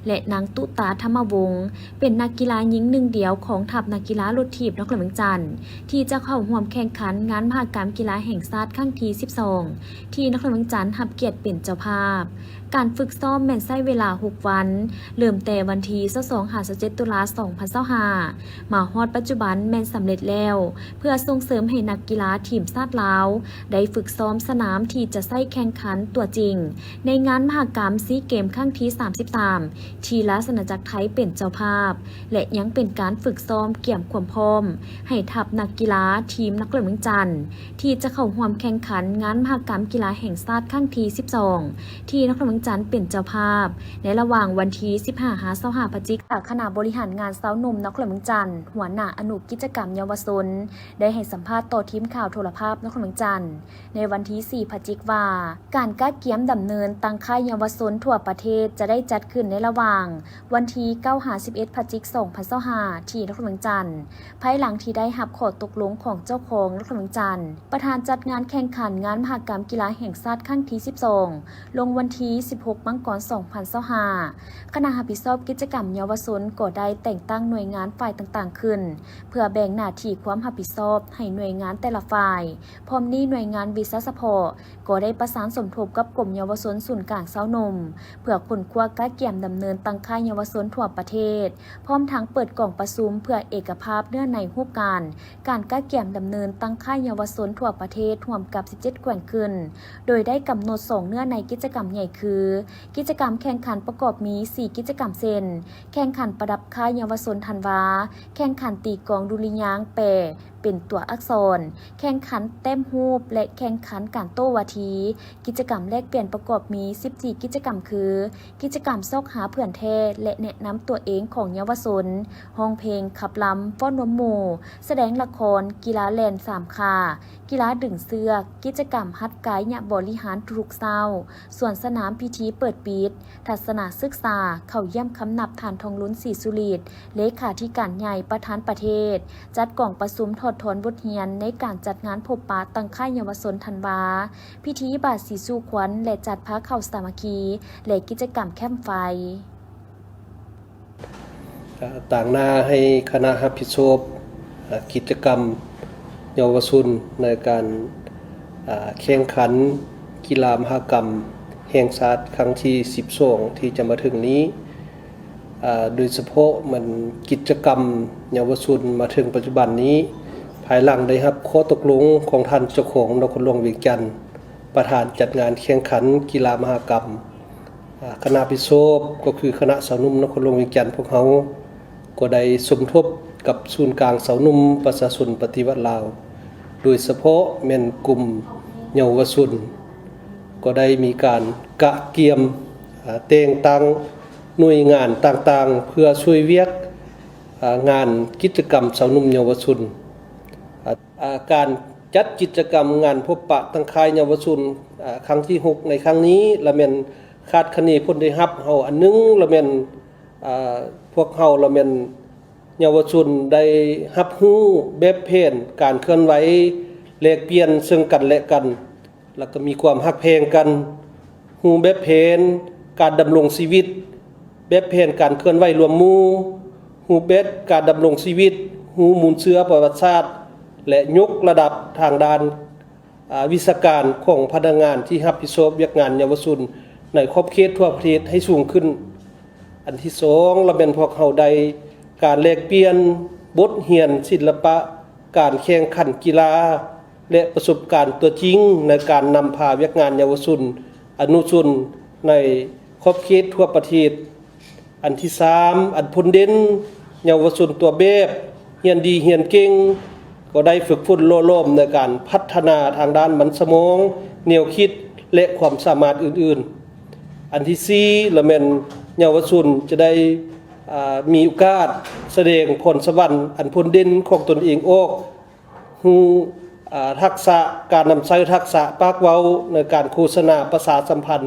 ແລະ ນາງຕຸຕາ ທຳມະວົງ, ເປັນນັກກິລາຍິງໜຶ່ງດຽວຂອງທັບນັກກິລາລົດຖີບນະຄອນຫຼວງວຽງຈັນ ທີ່ຈະເຂົ້າຮ່ວມແຂ່ງຂັນງານມະຫະກຳກິລາແຫ່ງຊາດຄັ້ງທີສິບສອງ ທີ່ນະຄອນຫຼວງວຽງຈັນຮັບກຽດເປັນເຈົ້າພາບ. ການຝຶກຊ້ອມແມ່ນໃຊ້ເວລາຫົກວັນ, ເລີ່ມແຕ່ວັນທີຊາວສອງ ຫາ ຊາວເຈັດ ຕຸລາ ສອງພັນຊາວຫ້າ ມາຮອດປັດຈຸບັນແມ່ນສຳເລັດແລ້ວ, ເພື່ອສົ່ງເສີມໃຫ້ນັກກິລາທີມຊາດລາວ ໄດ້ຝຶກຊ້ອມສະໜາມທີ່ຈະໃຊ້ແຂ່ງຂັນຕົວຈິງ ໃນງານມະຫະກຳຊີເກມຄັ້ງທີສາມສິບສາມ ທີ່ລາຊະອານາຈັກໄທເປັນເຈົ້າພາບ ແລະ ຍັງເປັນການຝຶກຊ້ອມກຽມຄວາມພ້ອມ ໃຫ້ທັບນັກກິລາທີມນະຄອນຫຼວງວຽງຈັນ ທີ່ຈະເຂົ້າຮ່ວມແຂ່ງຂັນງານມະຫະກຳກິລາແຫ່ງຊາດຄັ້ງທີສິບສອງ ທີ່ນະຄອນຫຼວງວຽງຈັນເປັນເຈົ້າພາບ ໃນລະຫວ່າງວັນທີສິບຫ້າ ຫາ ຊາວຫ້າ ພະຈິກ. ຄະນະບໍລິຫານງານຊາວໜຸ່ມນະຄອນຫຼວງວຽງຈັນ, ຫົວໜ້າອະນຸກິດຈະກຳເຍົາວະຊົນ ໄດ້ໃຫ້ສຳພາດຕໍ່ທີມຂ່າວໂທລະພາບນະຄອນຫຼວງວຽງຈັນ ໃນວັນທີສີ່ ພະຈິກ ວ່າ ການກະກຽມດຳເນີນຕັ້ງຄ້າຍເຍົາວະຊົນທົ່ວປະເທດ ຈະໄດ້ຈັດຂຶ້ນໃນລະຫວ່າງວັນທີເກົ້າ ຫາ ສິບເອັດ ພະຈິກ ສອງພັນຊາວຫ້າ ທີ່ນະຄອນຫຼວງວຽງຈັນ, ພາຍຫຼັງທີ່ໄດ້ຮັບຂໍ້ຕົກລົງຂອງເຈົ້າຄອງນະຄອນຫຼວງວຽງຈັນ. ປະທານຈັດງານແຂ່ງຂັນງານມະຫະກຳກິລາແຫ່ງຊາດຄັ້ງທີສິບສອງ ລົງວັນທີສິບຫົກ ມັງກອນ ສອງພັນຊາວຫ້າ. ຄະນະຮັບຜິດຊອບກິດຈະກຳເຍົາວະຊົນກໍໄດ້ແຕ່ງຕັ້ງໜ່ວຍງານຝ່າຍຕ່າງໆຂຶ້ນ ເພື່ອແບ່ງໜ້າທີ່ຄວາມຮັບຜິດຊອບໃຫ້ໜ່ວຍງານແຕ່ລະຝ່າຍ. ພ້ອມນີ້ໜ່ວຍງານວິຊາສະເພາະກໍໄດ້ປະສານສົມທົບກັບກົມເຍົາວະຊົນສູນກາງຊາວໜຸ່ມ ເພື່ອຄົ້ນຄວ້າກະກຽມດຳເນີນຕັ້ງຄ້າຍເຍົາວະຊົນທົ່ວປະເທດ, ພ້ອມທັງເປີດກອງປະຊຸມເພື່ອເອກະພາບເນື້ອໃນຮູບການ ການກະກຽມດຳເນີນຕັ້ງຄ້າຍເຍົາວະຊົນທົ່ວປະເທດຮ່ວມກັບສິບເຈັດແຂວງຂຶ້ນ, ໂດຍໄດ້ກຳນົດສອງເນື້ອໃນກິດຈະກຳໃຫຍ່ຄື ກິດຈະກຳແຂ່ງຂັນປະກອບມີສີ່ກິດຈະກຳເຊັ່ນ ແຂ່ງຂັນປະດັບຄ້າຍເຍົາວະຊົນທັນວາ, ແຂ່ງຂັນຕີກອງດຸລິຍາງແປເປັນຕົວອັກສອນ, ແຂ່ງຂັນແຕ້ມຮູບ ແລະ ແຂ່ງຂັນການໂຕ້ວາທີ. ກິດຈະກຳແລກປ່ຽນປະກອບມີສິບສີ່ກິດຈະກຳຄື ກິດຈະກຳຊອກຫາເພື່ອນແທ້ ແລະ ແນະນຳຕົວເອງຂອງເຍົາວະຊົນ, ຮ້ອງເພງ, ຂັບລຳ, ຟ້ອນນວມໝູ່, ສະແດງລະຄອນ, ກິລາແລ່ນສາມຂາ, ກິລາດຶງເຊືອກ, ກິດຈະກຳຫັດກາຍະບໍລິຫານທຸກໆເຊົ້າ, ສວນສະໜາມພິທີເປີດປິດ, ທັດສະນະສຶກສາ, ເຂົ້າຢ້ຽມຄຳນັບທ່ານ ທອງລຸນ ສີສຸລີດ ເລຂາທິການໃຫຍ່ປະທານປະເທດ, ຈັດກອງປະຊຸມຖອດຖອນບົດຮຽນໃນການຈັດງານພົບປະຕັ້ງຄ້າຍເຍົາວະຊົນທັນວາ, ພິທີບາດສີສູ່ຂວັນ ແລະ ຈັດພາເຂົ້າສາມັກຄີ ແລະ ກິດຈະກຳແຄມໄຟ. ຕາງໜ້າໃຫ້ຄະນະຮັບຜິດຊອບ ອາ ກິດຈະກຳເຍົາວະຊົນໃນການ ອາ ແຂ່ງຂັນກິລາມະຫະກຳແຫ່ງຊາດຄັ້ງທີສິບສອງ ທີ່ຈະມາເຖິງນີ້ ອາ ໂດຍສະເພາະແມ່ນກິດຈະກຳເຍົາວະຊົນມາເຖິງປັດຈຸບັນນີ້ ພາຍຫຼັງໄດ້ຮັບຂໍ້ຕົກລົງຂອງທ່ານເຈົ້າຄອງນະຄອນຫຼວງວຽງຈັນ ປະທານຈັດງານແຂ່ງຂັນກິລາມະຫະກຳ ອາ ຄະນະຮັບຜິດຊອບກໍຄືຄະນະຊາວໜຸ່ມນະຄອນຫຼວງວຽງຈັນພວກເຮົາ ກໍໄດ້ສົມທົບກັບສູນກາງຊາວໜຸ່ມປະຊາຊົນປະຕິວັດລາວ ໂດຍສະເພາະແມ່ນກຸ່ມເຍົາວະຊົນ ກໍໄດ້ມີການກະກຽມ ອາ ແຕ່ງຕັ້ງໜ່ວຍງານຕ່າງໆ ເພື່ອຊ່ວຍວຽກ ອາ ງານກິດຈະກຳຊາວໜຸ່ມເຍົາວະຊົນ. ອາ ການຈັດກິດຈະກຳງານພົບປະຕັ້ງຄ້າຍເຍົາວະຊົນ ອາ ຄັ້ງທີຫົກໃນຄັ້ງນີ້ ລະແມ່ນຄາດຄະເນຜົນໄດ້ຮັບເຮົາອັນໜຶ່ງ ລະແມ່ນ ອາ ພວກເຮົາ ລະແມ່ນເຍົາວະຊົນໄດ້ຮັບຮູ້ແບບແຜນການເຄື່ອນໄຫວ ແລກປ່ຽນເຊິ່ງກັນແລະກັນ ລະກະມີຄວາມຮັກແພງກັນ, ຮູ້ແບບແຜນການດຳລົງຊີວິດ, ແບບແຜນການເຄື່ອນໄຫວລວມໝູ່, ຮູບແບບການດຳລົງຊີວິດ, ຮູ້ມູນເຊື້ອປະຫວັດສາດ ແລະ ຍົກລະດັບທາງດ້ານ ອາ ວິຊາການຂອງພະນັກງານທີ່ຮັບຜິດຊອບວຽກງານເຍົາວະຊົນໃນຂອບເຂດທົ່ວປະເທດໃຫ້ສູງຂຶ້ນ. ອັນທີສອງ ລະແມ່ນພວກເຮົາໄດ້ການແລກປ່ຽນບົດຮຽນສິລະປະການແຂ່ງຂັນກິລາ ແລະ ປະສົບການຕົວຈິງໃນການນຳພາວຽກງານເຍົາວະຊົນ ອະນຸຊົນໃນຂອບເຂດທົ່ວປະເທດ. ອັນທີສາມ ອັນພົ້ນເດັ່ນ ເຍົາວະຊົນຕົວແບບ ຮຽນດີຮຽນເກັ່ງ ກໍໄດ້ຝຶກຝົນຫຼໍ່ຫຼອມໃນການພັດທະນາທາງດ້ານມັນສະໝອງ, ແນວຄິດ ແລະ ຄວາມສາມາດອື່ນໆ. ອັນທີສີ່ ລະແມ່ນເຍົາວະຊົນຈະໄດ້ ອາ ມີໂອກາດສະແດງພອນສະຫວັນອັນພົ້ນເດັ່ນຂອງຕົນເອງອອກ, ຮູ້ ອາ ທັກສະ ການນຳໃຊ້ທັກສະປາກເວົ້າໃນການໂຄສະນາປະຊາສຳພັນ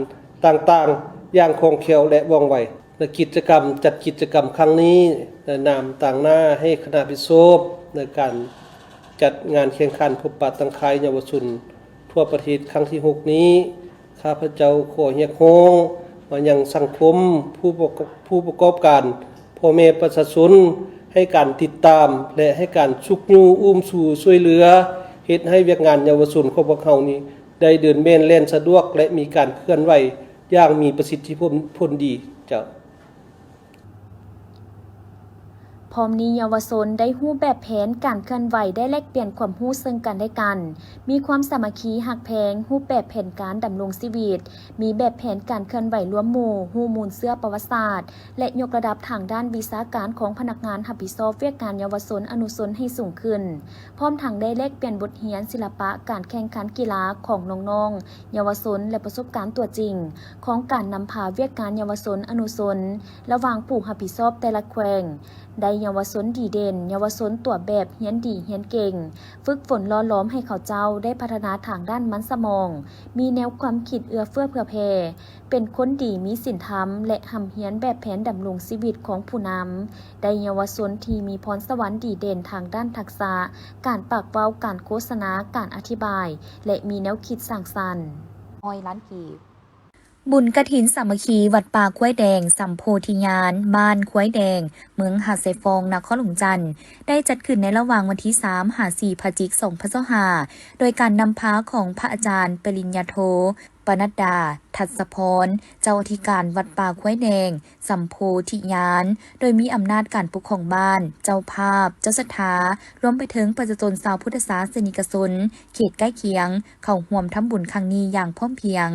ຕ່າງໆ ຢ່າງຄ່ອງແຄ້ວ ແລະ ວ່ອງໄວ. ໃນກິດຈະກຳ ຈັດກິດຈະກຳຄັ້ງນີ້ ໃນນາມຕາງໜ້າໃຫ້ຄະນະຮັບຜິດຊອບໃນການຈັດງານແຂ່ງຂັນພົບປະຕັ້ງຄ້າຍເຍົາວະຊົນທົ່ວປະເທດຄັ້ງທີຫົກນີ້, ຂ້າພະເຈົ້າຂໍຮຽກຮ້ອງມາຍັງສັງຄົມ, ຜູ້ປະກອບ, ຜູ້ປະກອບການ, ພໍ່ແມ່ປະຊາຊົນ ໃຫ້ການຕິດຕາມ ແລະ ໃຫ້ການຊຸກຍູ້ອຸ້ມຊູຊ່ວຍເຫຼືອ, ເຮັດໃຫ້ວຽກງານເຍົາວະຊົນຂອງພວກເຮົານີ້ ໄດ້ເດີນແມ່ນແລ່ນສະດວກ ແລະ ມີການເຄື່ອນໄຫວຢ່າງມີປະສິດທິຜົນ ຜົນດີເຈົ້າ. ພ້ອມນີ້ເຍົາວະຊົນໄດ້ຮູ້ແບບແຜນການເຄື່ອນໄຫວ, ໄດ້ແລກປ່ຽນຄວາມຮູ້ເຊິ່ງກັນແລະກັນ, ມີຄວາມສາມັກຄີຮັກແພງ, ຮູບແບບແຜນການດຳລົງຊີວິດ, ມີແບບແຜນການເຄື່ອນໄຫວລວມໝູ່, ຮູ້ມູນເຊື້ອປະຫວັດສາດ ແລະ ຍົກລະດັບທາງດ້ານວິຊາການຂອງພະນັກງານຮັບຜິດຊອບວຽກງານເຍົາວະຊົນອະນຸຊົນໃຫ້ສູງຂຶ້ນ. ພ້ອມທັງໄດ້ແລກປ່ຽນບົດຮຽນສິລະປະການແຂ່ງຂັນກິລາຂອງນ້ອງໆເຍົາວະຊົນ ແລະ ປະສົບການຕົວຈິງຂອງການນຳພາວຽກງານເຍົາວະຊົນອະນຸຊົນ ລະຫວ່າງຜູ້ຮັບຜິດຊອບແຕ່ລະແຂວງ, ໄດ້ເຍົາວະຊົນດີເດັ່ນ, ເຍົາວະຊົນຕົວແບບຮຽນດີຮຽນເກັ່ງ, ຝຶກຝົນຫຼໍ່ຫຼອມໃຫ້ເຂົາເຈົ້າໄດ້ພັດທະນາທາງດ້ານມັນສະໝອງ, ມີແນວຄວາມຄິດເອື້ອເຟື້ອເຜື່ອແຜ່, ເປັນຄົນດີມີສິນທຳ ແລະ ຮ່ຳຮຽນແບບແຜນດຳລົງຊີວິດຂອງຜູ້ນຳ, ໄດ້ເຍົາວະຊົນທີ່ມີພອນສະຫວັນດີເດັ່ນທາງດ້ານທັກສະການປາກເວົ້າ, ການໂຄສະນາ, ການອະທິບາຍ ແລະ ມີແນວຄິດສ້າງສັນ. ຮ້ອຍລ້ານກີບ. ບຸນກະຖິນສາມັກຄີວັດປ່າຄວາຍແດງ ສຳໂພທິຍານ ບ້ານຄວາຍແດງ ເມືອງຫາດຊາຍຟອງ ນະຄອນຫຼວງຈັນ ໄດ້ຈັດຂຶ້ນໃນລະຫວ່າງວັນທີສາມຫາສີ່ ພະຈິກ ສອງພັນຊາວຫ້າ ໂດຍການນຳພາຂອງພະອາຈານປະລິນຍາໂທ ປະນັດດາ ທັດສະພອນ ເຈົ້າອະທິການວັດປ່າຄວາຍແດງ ສຳໂພທິຍານ ໂດຍມີອຳນາດການປົກຄອງບ້ານ, ເຈົ້າພາບ, ເຈົ້າສັດທາ, ລວມໄປເຖິງປະຊາຊົນຊາວພຸດທະສາສະນິກະຊົນເຂດໃກ້ຄຽງ ເຂົ້າຮ່ວມທຳບຸນຄັ້ງນີ້ຢ່າງພ້ອມພຽງ.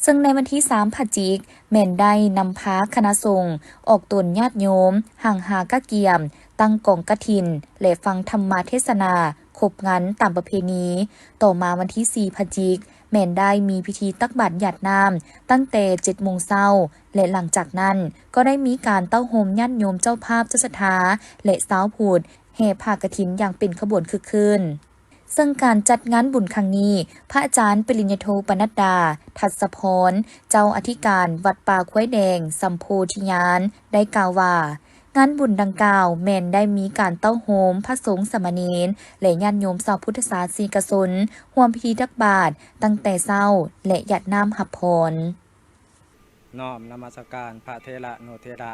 ເຊິ່ງໃນວັນທີສາມ ພະຈິກ ແມ່ນໄດ້ນຳພາຄະນະສົງ ອອກຕົນຍາດໂຍມ ຫ້າງຫາກະກຽມ ຕັ້ງກອງກະຖິນ ແລະ ຟັງທຳມະເທດສະໜາ ຄົບງັນຕາມປະເພນີ. ຕໍ່ມາວັນທີສີ່ ພະຈິກ ແມ່ນໄດ້ມີພິທີຕັກບາດຢາດນ້ຳຕັ້ງແຕ່ເຈັດໂມງເຊົ້າ ແລະ ຫຼັງຈາກນັ້ນກໍໄດ້ມີການເຕົ້າໂຮມຍາດໂຍມເຈົ້າພາບເຈົ້າສັດທາ ແລະ ຊາວພຸດ ແຫ່ຜ້າກະຖິນຢ່າງເປັນຂະບວນຄຶກຄື້ນ. ເຊິ່ງການຈັດງານບຸນຄັ້ງນີ້ ພະອາຈານປະລິນຍາໂທ ປະນັດດາ ທັດສະພອນ ເຈົ້າອະທິການວັດປ່າຄວາຍແດງ ສຳໂພທິຍານ ໄດ້ກ່າວວ່າ ງານບຸນດັ່ງກ່າວແມ່ນໄດ້ມີການເຕົ້າໂຮມພະສົງສາມະເນນ ແລະ ຍາດໂຍມຊາວພຸດທະສາສະນິກະຊົນ ຮ່ວມພິທີຕັກບາດຕັ້ງແຕ່ເຊົ້າ ແລະ ຢາດນ້ຳຮັບພອນ. ນ້ອມນະມັດສະການພະເຖລະນຸເຖລະ.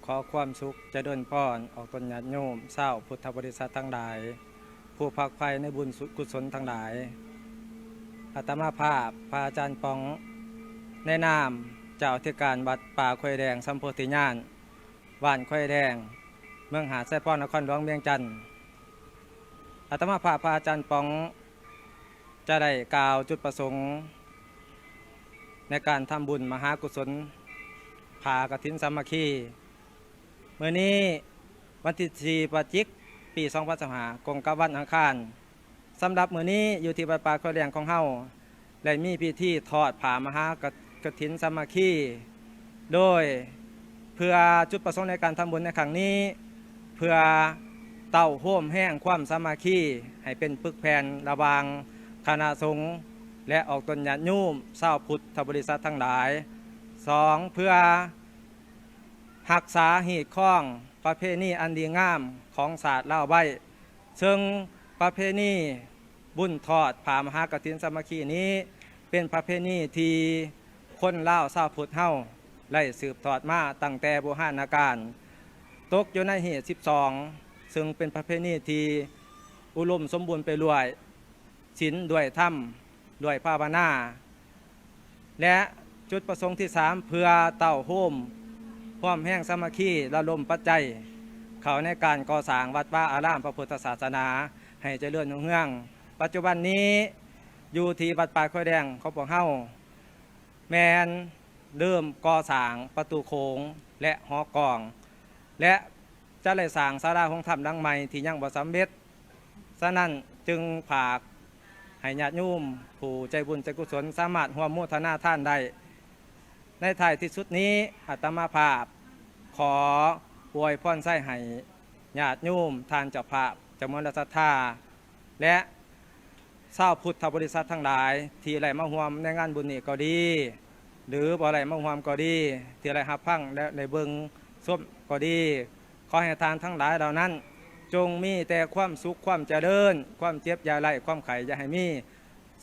ຂໍຄວາມສຸກຈະເລີນພອນອອກຕົນຍາດໂຍມຊາວພຸດທະບໍລິສັດທັງຫຼາຍ ຜູ້ຝັກໃຝ່ໃນບຸນສຸກຸສົນທັງຫຼາຍ. ອາດຕະມາພາບພະອາຈານປ໋ອງ ໃນນາມເຈົ້າອະທິການວັດປ່າຄວາຍແດງ ສຳໂພທິຍານ ບ້ານຄວາຍແດງ ເມືອງຫາດຊາຍຟອງ ນະຄອນຫຼວງວຽງຈັນ. ອາດຕະມາພາບພະອາຈານປ໋ອງ ຈະໄດ້ກ່າວຈຸດປະສົງໃນການທຳບຸນມະຫາກຸສົນຜ້າກະຖິນສາມັກຄີ ມື້ນີ້ວັນທີສີ່ ພະຈິກ ປີສອງພັນຊາວຫ້າ ກົງກັບວັນອັງຄານ. ສຳລັບມື້ນີ້ຢູ່ທີ່ວັດປ່າຄວາຍແດງຂອງເຮົາ ໄດ້ມີພິທີທອດຜ້າມະຫາກະ ກະຖິນສາມັກຄີ ໂດຍເພື່ອຈຸດປະສົງໃນການທຳບຸນໃນຄັ້ງນີ້ ເພື່ອເຕົ້າໂຮມແຮງຄວາມສາມັກຄີໃຫ້ເປັນປຶກແຜ່ນລະຫວ່າງຄະນະສົງ ແລະ ອອກຕົນຍາດໂຍມຊາວພຸດທະບໍລິສັດທັງຫຼາຍ. ສອງ ເພື່ອຮັກສາຮີດຄອງປະເພນີອັນດີງາມຂອງຊາດລາວໄວ້ ເຊິ່ງປະເພນີບຸນທອດຜ້າມະຫາກະຖິນສາມັກຄີນີ້ ເປັນປະເພນີທີ່ຄົນລາວຊາວພຸດເຮົາໄດ້ສືບທອດມາຕັ້ງແຕ່ບູຮານນະການ, ຕົກຢູ່ໃນຮີດສິບສອງ ເຊິ່ງເປັນປະເພນີທີ່ອຸດົມສົມບູນໄປດ້ວຍສິນ, ດ້ວຍທຳ, ດ້ວຍພາວະນາ. ແລະ ຈຸດປະສົງທີສາມ ເພື່ອເຕົ້າໂຮມຮ່ວມແຮງສາມັກຄີ ລະດົມປັດໄຈເຂົ້າໃນການກໍ່ສ້າງວັດວາອາລາມພະພຸດທະສາສະໜາໃຫ້ຈະເລີນຮຸ່ງເຮືອງ. ປັດຈຸບັນນີ້ຢູ່ທີ່ວັດປ່າຄວາຍແດງຂອງພວກເຮົາ ແມ່ນເລີ່ມກໍ່ສ້າງປະຕູໂຂງ ແລະ ຫໍກອງ ແລະ ຈະໄດ້ສ້າງສາລາໂຮງທຳຫຼັງໃໝ່ທີ່ຍັງບໍ່ສຳເລັດ. ສະນັ້ນຈຶ່ງຝາກໃຫ້ຍາດໂຍມຜູ້ໃຈບຸນໃຈກຸສົນສາມາດຮ່ວມໂມທະນາທານໄດ້. ໃນທ້າຍທີ່ສຸດນີ້ ອາດຕະມາພາບຂໍອວຍພອນໄຊໃຫ້ຍາດໂຍມ, ທ່ານເຈົ້າພາບ, ເຈົ້າເມືອງ ແລະ ສັດທາ ແລະ ຊາວພຸດທະບໍລິສັດທັງຫຼາຍທີ່ໄດ້ມາຮ່ວມໃນງານບຸນນີ້ກໍດີ. ຫຼືບໍ່ໄດ້ມາຮ່ວມກໍດີ, ທີ່ໄດ້ຮັບຟັງ ແລະ ໄດ້ເບິ່ງຊົມກໍດີ, ຂໍໃຫ້ທ່ານທັງຫຼາຍເຫຼົ່ານັ້ນ ຈົ່ງມີແຕ່ຄວາມສຸກ, ຄວາມຈະເລີນ, ຄວາມເຈັບຢ່າໄດ້, ຄວາມໄຂ້ຢ່າໃຫ້ມີ,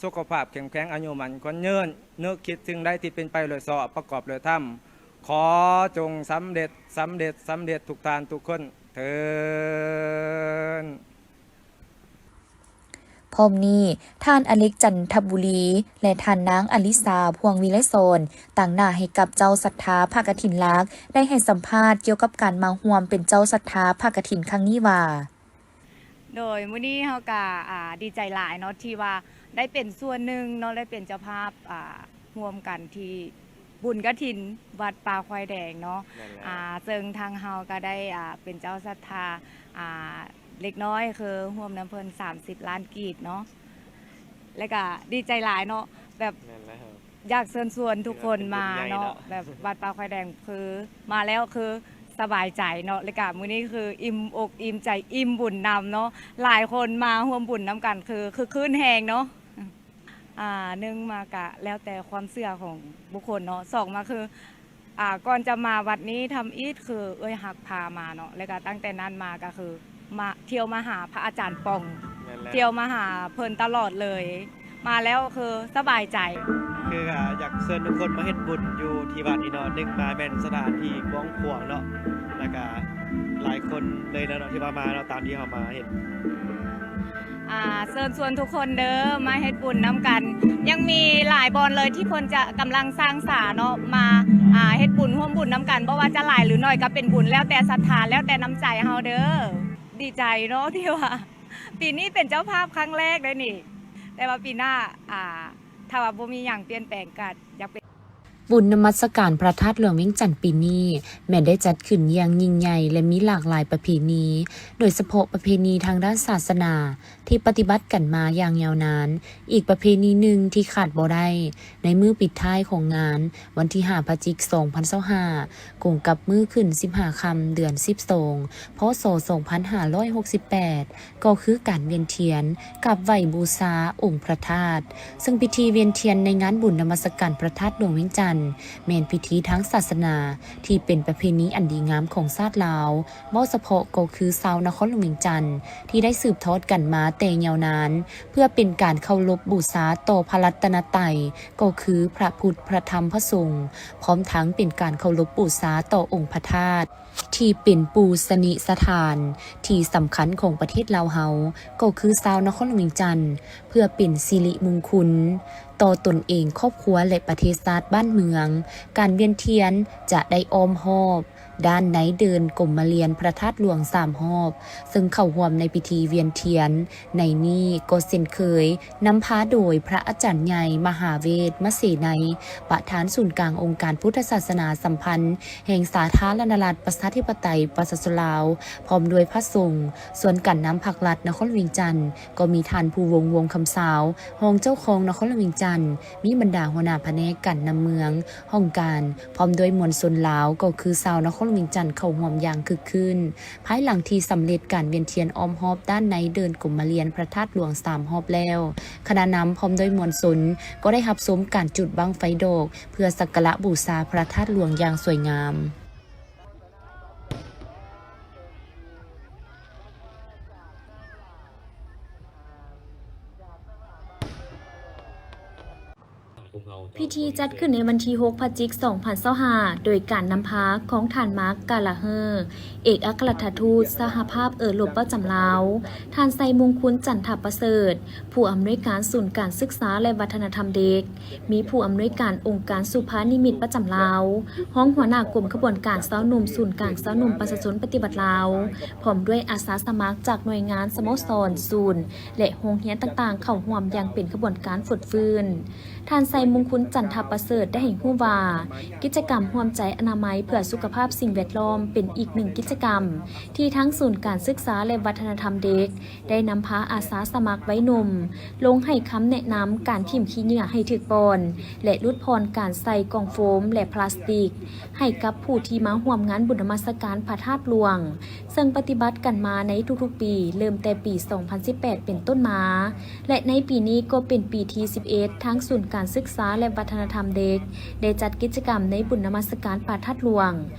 ສຸຂະພາບເຂັ້ມແຂງ, ອາຍຸໝັ້ນຂວັນຍືນ, ນຶກຄິດສິ່ງໃດທີ່ເປັນໄປໂດຍຊອບ, ປະກອບໂດຍທຳ, ຂໍຈົ່ງສຳເລັດ, ສຳເລັດ, ສຳເລັດທຸກທ່ານທຸກຄົນເທີ້ນ. ພ້ອມນີ້, ທ່ານ ອາເລັກ ຈັນທະບູລີ ແລະ ທ່ານນາງ ອາລິສາ ພວງວິໄລສອນ ຕາງໜ້າໃຫ້ກັບເຈົ້າສັດທາຜ້າກະຖິນລາກ ໄດ້ໃຫ້ສຳພາດກ່ຽວກັບການມາຮ່ວມເປັນເຈົ້າສັດທາຜ້າກະຖິນຄັ້ງນີ້ວ່າ, ໂດຍ ມື້ນີ້ເຮົາກະ ອ່າ ດີໃຈຫຼາຍເນາະ ທີ່ວ່າໄດ້ເປັນສ່ວນໜຶ່ງເນາະ ໄດ້ເປັນເຈົ້າພາບ ອ່າ ຮ່ວມກັນທີ່ບຸນກະຖິນວັດປ່າຄວາຍແດງເນາະ. ແມ່ນແລ້ວ. ອ່າ ເຊິ່ງທາງເຮົາກໍໄດ້ ອ່າ ເປັນເຈົ້າສັດທາ ອ່າ ເລັກນ້ອຍ ຄືຮ່ວມນຳເພິ່ນສາມສິບລ້ານກີບເນາະ ແລ້ວກະດີໃຈຫຼາຍເນາະ ແບບ ແມ່ນແລ້ວ ຢາກເຊີນຊວນທຸກຄົນມາເນາະ ຖືວ່າເປັນບຸນໃຫຍ່ເນາະ ແບບວັດປ່າຄວາຍແດງ ຄືມາແລ້ວຄືສະບາຍໃຈເນາະ ແລ້ວກະມື້ນີ້ຄືອີ່ມອົກອີ່ມໃຈ ອີ່ມບຸນນຳເນາະ ຫຼາຍຄົນມາຮ່ວມບຸນນຳກັນ ຄືຄຶກຄື້ນແຮງເນາະ. ອ່າ ໜຶ່ງມາກະແລ້ວແຕ່ຄວາມເຊື່ອຂອງບຸກຄົນເນາະ ສອງມາຄື ອ່າ ກ່ອນຈະມາວັດນີ້ທຳອິດ ຄືເອື້ອຍຮັກພາມາເນາະ ແລ້ວກະຕັ້ງແຕ່ນັ້ນມາກະຄືມາ ທ່ຽວມາຫາພະອາຈານປ່ອງ ແມ່ນແລ້ວ ທ່ຽວມາຫາເພິ່ນຕະຫຼອດເລີຍ ມາແລ້ວຄືສະບາຍໃຈ. ຄື ອ່າ ຢາກເຊີນທຸກຄົນມາເຮັດບຸນຢູ່ທີ່ວັດນີ້ເນາະ ໜຶ່ງມາແມ່ນສະຖານທີ່ກວ້າງຂວາງເນາະ ແລ້ວກະຫຼາຍຄົນເລີຍເນາະ ທີ່ວ່າມາເນາະ ຕາມທີ່ເຮົາມາເຫັນ. ອ່າ ເຊີນຊວນທຸກຄົນເດີ ມາເຮັດບຸນນຳກັນ ຍັງມີຫຼາຍບ່ອນເລີຍທີ່ເພິ່ນຈະກຳລັງສ້າງສາເນາະ ມາ ອ່າ ເຮັດບຸນຮ່ວມບຸນນຳກັນ ບໍ່ວ່າຈະຫຼາຍຫຼືໜ້ອຍກໍເປັນບຸນ ແລ້ວແຕ່ສັດທາ ແລ້ວແຕ່ນ້ຳໃຈເຮົາເດີ. ດີໃຈເນາະ ທີ່ວ່າປີນີ້ເປັນເຈົ້າພາບຄັ້ງແລກເດ້ນີ້ ແຕ່ວ່າປີໜ້າ ອ່າ ຖ້າວ່າບໍ່ມີຫຍັງປ່ຽນແປງກໍຢາກເປັນ ບຸນນະມັດສະການພະທາດຫຼວງວຽງຈັນປີນີ້ ແມ່ນໄດ້ຈັດຂຶ້ນຢ່າງຍິ່ງໃຫຍ່ ແລະ ມີຫຼາກຫຼາຍປະເພນີ, ໂດຍສະເພາະປະເພນີທາງດ້ານສາສະໜາທີ່ປະຕິບັດກັນມາຢ່າງຍາວນານ. ອີກປະເພນີໜຶ່ງທີ່ຂາດບໍ່ໄດ້ໃນມື້ປິດທ້າຍຂອງງານ ວັນທີຫ້າ ພະຈິກ ສອງພັນຊາວຫ້າ ກົງກັບມື້ຂຶ້ນສິບຫ້າຄ່ຳ ເດືອນສິບສອງ ພ.ສ. ສອງພັນຫ້າຮ້ອຍຫົກສິບແປດ ກໍຄືການວຽນທຽນ ກາບໄຫວ້ບູຊາອົງພະທາດ, ເຊິ່ງພິທີວຽນທຽນໃນງານບຸນນະມັດສະການພະທາດຫຼວງວຽງຈັນ ແມ່ນພິທີທາງສາສະໜາທີ່ເປັນປະເພນີອັນດີງາມຂອງຊາດລາວ, ເວົ້າສະເພາະກໍຄືຊາວນະຄອນຫຼວງວຽງຈັນທີ່ໄດ້ສືບທອດກັນມາແຕ່ຍາວນານ ເພື່ອເປັນການເຄົາລົບບູຊາຕໍ່ພະລັດຕະນະໄຕ ກໍຄືພະພຸດ ພະທຳ ພະສົງ, ພ້ອມທັງເປັນການເຄົາລົບບູຊາຕໍ່ອົງພະທາດ ທີ່ເປັນປູຊະນິສະຖານທີ່ສຳຄັນຂອງປະເທດລາວເຮົາ ກໍຄືຊາວນະຄອນຫຼວງວຽງຈັນ ເພື່ອເປັນສິລິມຸງຄຸນຕໍ່ຕົນເອງ, ຄອບຄົວ ແລະ ປະເທດຊາດບ້ານເມືອງ. ການວຽນທຽນຈະໄດ້ອ້ອມຮອບດ້ານໃນເດີ່ນກົມມະລຽນພະທາດຫຼວງສາມຮອບ, ເຊິ່ງເຂົ້າຮ່ວມໃນພິທີວຽນທຽນ ໃນນີ້ກໍເຊັ່ນເຄີຍ ນຳພາໂດຍພະອາຈານໃຫຍ່ ມະຫາເວດ ມະເສໄນ, ປະທານສູນກາງອົງການພຸດທະສາສະໜາສຳພັນແຫ່ງສາທາລະນະລັດ ປະຊາທິປະໄຕ ປະຊາຊົນລາວ, ພ້ອມດ້ວຍພະສົງ. ສ່ວນການນຳພັກລັດນະຄອນຫຼວງວຽງຈັນ ກໍມີທ່ານ ພູວົງ ວົງຄຳຊາວ, ຮອງເຈົ້າຄອງນະຄອນຫຼວງວຽງຈັນ, ມີບັນດາຫົວໜ້າພະແນກການນຳເມືອງ, ຫ້ອງການ, ພ້ອມດ້ວຍມວນຊົນລາວ ກໍຄືຊາວນະຄອນຫຼວງວຽງຈັນ ເຂົ້າຮ່ວມຢ່າງຄຶກຄື້ນ. ພາຍຫຼັງທີ່ສຳເລັດການວຽນທຽນອ້ອມຮອບດ້ານໃນເດີ່ນກົມມະລຽນພະທາດຫຼວງສາມຮອບແລ້ວ, ຄະນະນຳພ້ອມດ້ວຍມວນຊົນກໍໄດ້ຮັບຊົມການຈຸດບັ້ງໄຟດອກ ເພື່ອສັກກາລະບູຊາພະທາດຫຼວງຢ່າງສວຍງາມ. ພິທີຈັດຂຶ້ນໃນວັນທີຫົກ ພະຈິກ ສອງພັນຊາວຫ້າ ໂດຍການນຳພາຂອງທ່ານ ມາກ ກາລາເຮີ ເອກອັກຄະລັດຖະທູດສະຫະພາບເອີຣົບປະຈຳລາວ, ທ່ານ ໄຊມຸງຄຸນ ຈັນທະປະເສີດ ຜູ້ອຳນວຍການສູນການສຶກສາ ແລະ ວັດທະນະທຳເດັກ, ມີຜູ້ອຳນວຍການອົງການສຸພານິມິດປະຈຳລາວ, ຮອງຫົວໜ້າກົມຂະບວນການຊາວໜຸ່ມສູນກາງຊາວໜຸ່ມປະຊາຊົນປະຕິວັດລາວ, ພ້ອມດ້ວຍອາສາສະໝັກຈາກໜ່ວຍງານ, ສະໂມສອນ, ສູນ ແລະ ໂຮງຮຽນຕ່າງໆ ເຂົ້າຮ່ວມຢ່າງເປັນຂະບວນການຟົດຟື້ນ. ທ່ານ ໄຊມຸງຄຸນ ຈັນທະປະເສີດ ໄດ້ໃຫ້ຮູ້ວ່າ ກິດຈະກຳຮ່ວມໃຈອະນາໄມເພື່ອສຸຂະພາບສິ່ງແວດລ້ອມ ເປັນອີກໜຶ່ງກິດຈະກຳທີ່ທາງສູນການສຶກສາ ແລະ ວັດທະນະທຳເດັກ ໄດ້ນຳພາອາສາສະໝັກໄວໜຸ່ມ ລົງໃຫ້ຄຳແນະນຳການຖິ້ມຂີ້ເຫຍື້ອໃຫ້ຖືກບ່ອນ ແລະ ຫຼຸດຜ່ອນການໃສ່ກ່ອງໂຟມ ແລະ ພລາສຕິກ ໃຫ້ກັບຜູ້ທີ່ມາຮ່ວມງານບຸນນະມັດສະການພະທາດຫຼວງ, ເຊິ່ງປະຕິບັດກັນມາໃນທຸກໆປີ ເລີ່ມແຕ່ປີສອງພັນສິບແປດເປັນຕົ້ນມາ ແລະ ໃນປີນີ້ກໍເປັນປີທີສິບເອັດ ທາງສູນການສຶກສາ ແລະ ວັດ ວັດທະນະທຳເດັກ ໄດ້ຈັດກິດຈະກຳໃນບຸນນະມັດສະການພະທາດຫຼວງ,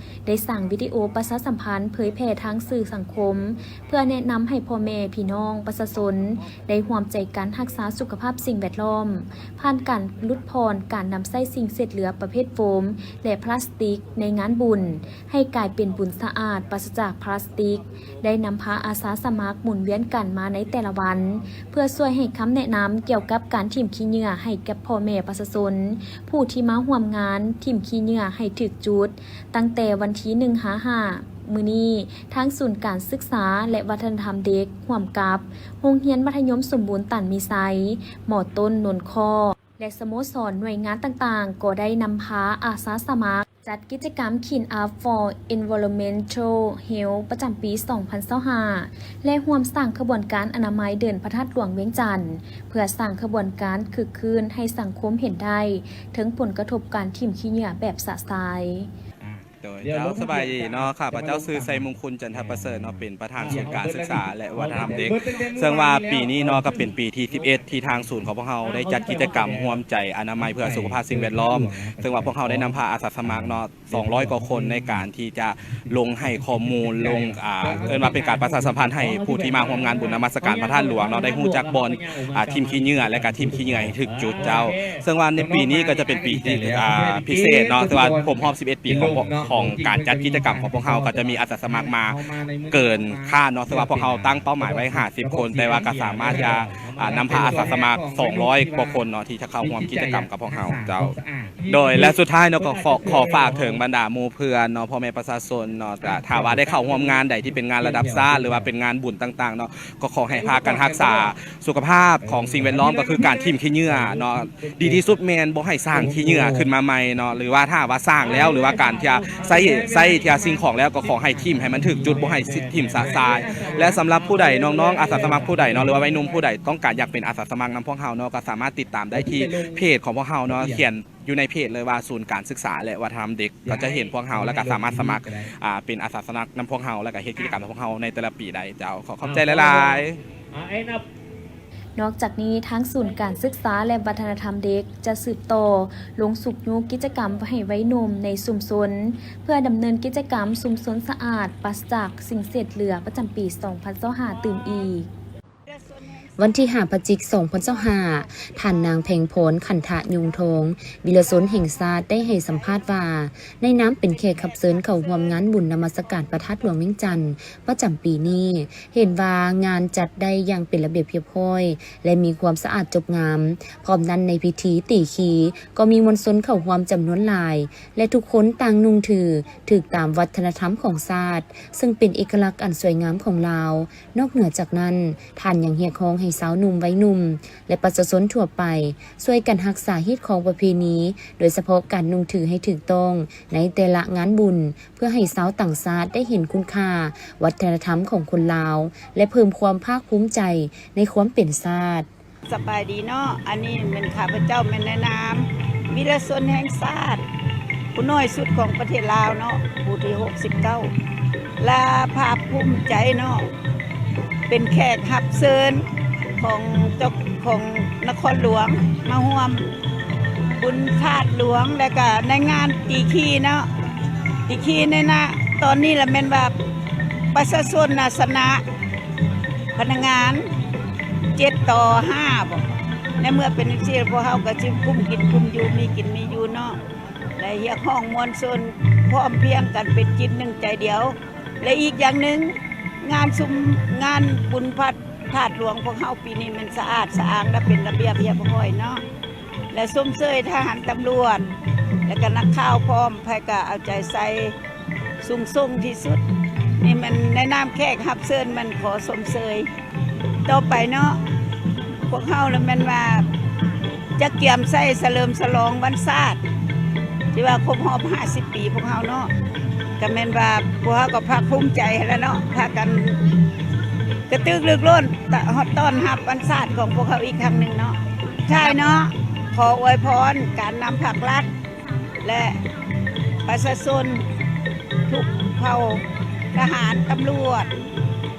ໄດ້ສ້າງວິດີໂອປະຊາສຳພັນເຜີຍແຜ່ທາງສື່ສັງຄົມ ເພື່ອແນະນຳໃຫ້ພໍ່ແມ່ພີ່ນ້ອງປະຊາຊົນ ໄດ້ຮ່ວມໃຈກັນຮັກສາສຸຂະພາບສິ່ງແວດລ້ອມ ຜ່ານການຫຼຸດຜ່ອນການນຳໃຊ້ສິ່ງເສດເຫຼືອປະເພດໂຟມ ແລະ ພລາສຕິກໃນງານບຸນ ໃຫ້ກາຍເປັນບຸນສະອາດ ປາສະຈາກພລາສຕິກ, ໄດ້ນຳພາອາສາສະໝັກໝູນວຽນກັນມາໃນແຕ່ລະວັນ ເພື່ອຊ່ວຍໃຫ້ຄຳແນະນຳກ່ຽວກັບການຖິ້ມຂີ້ເຫຍື້ອໃຫ້ກັບພໍ່ແມ່ປະຊາຊົນ ຜູ້ທີ່ມາຮ່ວມງານຖິ້ມຂີ້ເຫຍື້ອໃຫ້ຖືກຈຸດ ຕັ້ງແຕ່ວັນທີໜຶ່ງຫາຫ້າ ມື້ນີ້ ທາງສູນການສຶກສາ ແລະ ວັດທະນະທຳເດັກ ຮ່ວມກັບໂຮງຮຽນມັດທະຍົມສົມບູນຕັນມີໄຊ, ໝໍຕົ້ນນົນຄໍ້ ແລະ ສະໂມສອນໜ່ວຍງານຕ່າງໆ ກໍໄດ້ນຳພາອາສາສະໝັກ ຈັດກິດຈະກຳ Clean Up for Environmental Health ປະຈຳປີສອງພັນຊາວຫ້າ ແລະ ຮ່ວມສ້າງຂະບວນການອະນາໄມເດີ່ນພະທາດຫຼວງວຽງຈັນ ເພື່ອສ້າງຂະບວນການຄຶກຄື້ນໃຫ້ສັງຄົມເຫັນໄດ້ເຖິງຜົນກະທົບການຖິ້ມຂີ້ເຫຍື້ອແບບຊະຊາຍ. ໂດຍ ເຈົ້າ ສະບາຍດີເນາະ, ຂ້າພະເຈົ້າຊື່ ໄຊມຸງຄຸນ ຈັນທະປະເສີດເນາະ, ເປັນປະທານສູນການສຶກສາ ແລະ ວັດທະນະທຳເດັກ. ເຊິ່ງວ່າປີນີ້ເນາະ ກໍເປັນປີທີສິບເອັດ ທີ່ທາງສູນຂອງພວກເຮົາໄດ້ຈັດກິດຈະກຳຮ່ວມໃຈອະນາໄມເພື່ອສຸຂະພາບສິ່ງແວດລ້ອມ, ເຊິ່ງວ່າພວກເຮົາໄດ້ນຳພາອາສາສະໝັກເນາະ ສອງຮ້ອຍກວ່າຄົນ ໃນການທີ່ຈະລົງໃຫ້ຂໍ້ມູນ ລົງ ອ່າ ເອີ້ນວ່າເປັນການປະຊາສຳພັນໃຫ້ຜູ້ທີ່ມາຮ່ວມງານບຸນນະມັດສະການພະທາດຫຼວງເນາະ ໄດ້ຮູ້ຈັກບ່ອນ ອ່າ ຖິ້ມຂີ້ເຫຍື້ອ ແລະ ກະຖິ້ມຂີ້ເຫຍື້ອໃຫ້ຖືກຈຸດເຈົ້າ. ເຊິ່ງວ່າໃນປີນີ້ກໍຈະເປັນປີທີ່ ອ່າ ພິເສດເນາະ, ເຊິ່ງວ່າຄົບຮອບສິບເອັດປີຂອງ ຂອງການຈັດກິດຈະກຳຂອງພວກເຮົາ ກໍຈະມີອາສາສະໝັກມາເກີນຄາດເນາະ, ເຊິ່ງວ່າພວກເຮົາຕັ້ງເປົ້າໝາຍໄວ້ຫ້າສິບຄົນ ແຕ່ວ່າກໍສາມາດທີ່ຈະ ອ່າ ນຳພາອາສາສະໝັກສອງຮ້ອຍກວ່າຄົນເນາະ ທີ່ຈະເຂົ້າຮ່ວມກິດຈະກຳກັບພວກເຮົາເຈົ້າ. ໂດຍ ແລະ ສຸດທ້າຍເນາະ ກໍຂໍ ຂໍຝາກເຖິງບັນດາໝູ່ເພື່ອນເນາະ ພໍ່ແມ່ປະຊາຊົນເນາະ, ຖ້າ ຖ້າວ່າໄດ້ເຂົ້າຮ່ວມງານໃດທີ່ເປັນງານລະດັບຊາດ ຫຼືວ່າເປັນງານບຸນຕ່າງໆເນາະ ກໍຂໍໃຫ້ພາກັນຮັກສາສຸຂະພາບຂອງສິ່ງແວດລ້ອມ ກໍຄືການຖິ້ມຂີ້ເຫຍື້ອເນາະ. ດີທີ່ສຸດແມ່ນບໍ່ໃຫ້ສ້າງຂີ້ເຫຍື້ອຂຶ້ນມາໃໝ່ເນາະ, ຫຼືວ່າຖ້າວ່າສ້າງແລ້ວ ຫຼືວ່າການທີ່ຈະໃຊ້ ໃຊ້ທີ່ຈະສິ່ງຂອງແລ້ວ ກໍຂໍໃຫ້ຖິ້ມໃຫ້ມັນຖືກຈຸດ, ບໍ່ໃຫ້ຖິ້ມຊະຊາຍ. ແລະ ສຳລັບຜູ້ໃດ ນ້ອງໆອາສາສະໝັກຜູ້ໃດເນາະ ຫຼືວ່າໄວໜຸ່ມຜູ້ໃດຕ້ອງການຢາກເປັນອາສາສະໝັກນຳພວກເຮົາເນາະ, ກໍສາມາດຕິດຕາມໄດ້ທີ່ເພຈຂອງພວກເຮົາເນາະ, ຂຽນ ຢູ່ໃນເພຈເລີຍວ່າສູນການສຶກສາ ແລະ ວັດທະນະທຳເດັກ ກໍຈະເຫັນພວກເຮົາ ແລ້ວກໍສາມາດສະໝັກ ອ່າ ເປັນອາສາສະໝັກນຳພວກເຮົາ ແລ້ວກໍເຮັດກິດຈະກຳນຳພວກເຮົາໃນແຕ່ລະປີໄດ້ເຈົ້າ. ຂໍຂອບໃຈຫຼາຍໆ. ນອກຈາກນີ້ ທາງສູນການສຶກສາ ແລະ ວັດທະນະທຳເດັກ ຈະສືບຕໍ່ລົງຊຸກຍູ້ກິດຈະກຳໃຫ້ໄວໜຸ່ມໃນຊຸມຊົນ ເພື່ອດຳເນີນກິດຈະກຳຊຸມຊົນສະອາດ ປາສະຈາກສິ່ງເສດເຫຼືອ ປະຈຳປີສອງພັນຊາວຫ້າຕື່ມອີກ. ວັນທີຫ້າ ພະຈິກ ສອງພັນຊາວຫ້າ ທ່ານນາງ ແພງພອນ ຂັນທະຍົງທອງ ວິລະຊົນແຫ່ງຊາດ ໄດ້ໃຫ້ສຳພາດວ່າ ໃນນາມເປັນແຂກຮັບເຊີນເຂົ້າຮ່ວມງານບຸນນະມັດສະການພະທາດຫຼວງວຽງຈັນ ປະຈຳປີນີ້ ເຫັນວ່າງານຈັດໄດ້ຢ່າງເປັນລະບຽບຮຽບຮ້ອຍ ແລະ ມີຄວາມສະອາດຈົບງາມ. ພ້ອມນັ້ນໃນພິທີຕີຄີ ກໍມີມວນຊົນເຂົ້າຮ່ວມຈຳນວນຫຼາຍ ແລະ ທຸກຄົນຕ່າງນຸ່ງຖື ຖືກຕາມວັດທະນະທຳຂອງຊາດ ເຊິ່ງເປັນເອກະລັກອັນສວຍງາມຂອງລາວ. ນອກເໜືອຈາກນັ້ນ, ທ່ານຍັງຮຽກຮ້ອງໃຫ້ຊາວໜຸ່ມ, ໄວໜຸ່ມ ແລະ ປະຊາຊົນທົ່ວໄປ ຊ່ວຍກັນຮັກສາຮີດຄອງປະເພນີ, ໂດຍສະເພາະການນຸ່ງຖືໃຫ້ຖືກຕ້ອງໃນແຕ່ລະງານບຸນ, ເພື່ອໃຫ້ຊາວຕ່າງຊາດໄດ້ເຫັນຄຸນຄ່າວັດທະນະທຳຂອງຄົນລາວ ແລະ ເພີ່ມຄວາມພາກພູມໃຈໃນຄວາມເປັນຊາດ. ສະບາຍດີເນາະ, ອັນນີ້ແມ່ນ ຂ້າພະເຈົ້າແມ່ນນາຍນາມ ວິລະຊົນແຫ່ງຊາດ ຜູ້ນ້ອຍສຸດຂອງປະເທດລາວເນາະ, ຜູ້ທີຫົກສິບເກົ້າ ລະພາກພູມໃຈເນາະ ເປັນແຂກຮັບເຊີນຂອງເຈົ້າ ຂອງນະຄອນຫຼວງ ມາຮ່ວມບຸນທາດຫຼວງ ແລະກະໃນງານຕີຄີເນາະ, ຕີຄີໃນນະ ຕອນນີ້ລະແມ່ນວ່າປະຊາຊົນນະຊະນະ ພະນັກງານເຈັດຕໍ່ຫ້າບໍ? ໃນເມື່ອເປັນຈັ່ງຊີ້ ພວກເຮົາກໍຊິກຸ້ມກິນກຸ້ມຢູ່ ມີກິນມີຢູ່ເນາະ, ແລະ ຮຽກຮ້ອງມວນຊົນພ້ອມພຽງກັນເປັນຈິດໜຶ່ງໃຈດຽວ. ແລະ ອີກຢ່າງໜຶ່ງ ງານຊຸມ ງານບຸນພະທາດຫຼວງພວກເຮົາປີນີ້ແມ່ນສະອາດສະອ້າງ ແລະ ເປັນລະບຽບຮຽບຮ້ອຍເນາະ. ແລະ ຊົມເຊີຍທະຫານຕຳຫຼວດ ແລະກະນັກຂ່າວພ້ອມ, ໃຜກະເອົາໃຈໃສ່ສູງສົ່ງທີ່ສຸດ. ນີ້ແມ່ນໃນນາມແຂກຮັບເຊີນ ແມ່ນຂໍຊົມເຊີຍ. ຕໍ່ໄປເນາະ ພວກເຮົາລະແມ່ນວ່າຈະກຽມໃສ່ສະເຫຼີມສະຫຼອງວັນຊາດ ທີ່ວ່າຄົບຮອບຫ້າສິບປີພວກເຮົາເນາະ, ກະແມ່ນວ່າພວກເຮົາກໍພາກພູມໃຈຫັ້ນລະເນາະ, ພາກັນກະຕຶກລຶກລົ້ນ ຕະ ຕ້ອນຮັບວັນຊາດຂອງພວກເຮົາອີກຄັ້ງໜຶ່ງເນາະ. ທ້າຍເນາະ ຂໍອວຍພອນການນຳພາກລັດ ແລະ ປະຊາຊົນທຸກເຜົ່າ, ທະຫານ, ຕຳຫຼວດ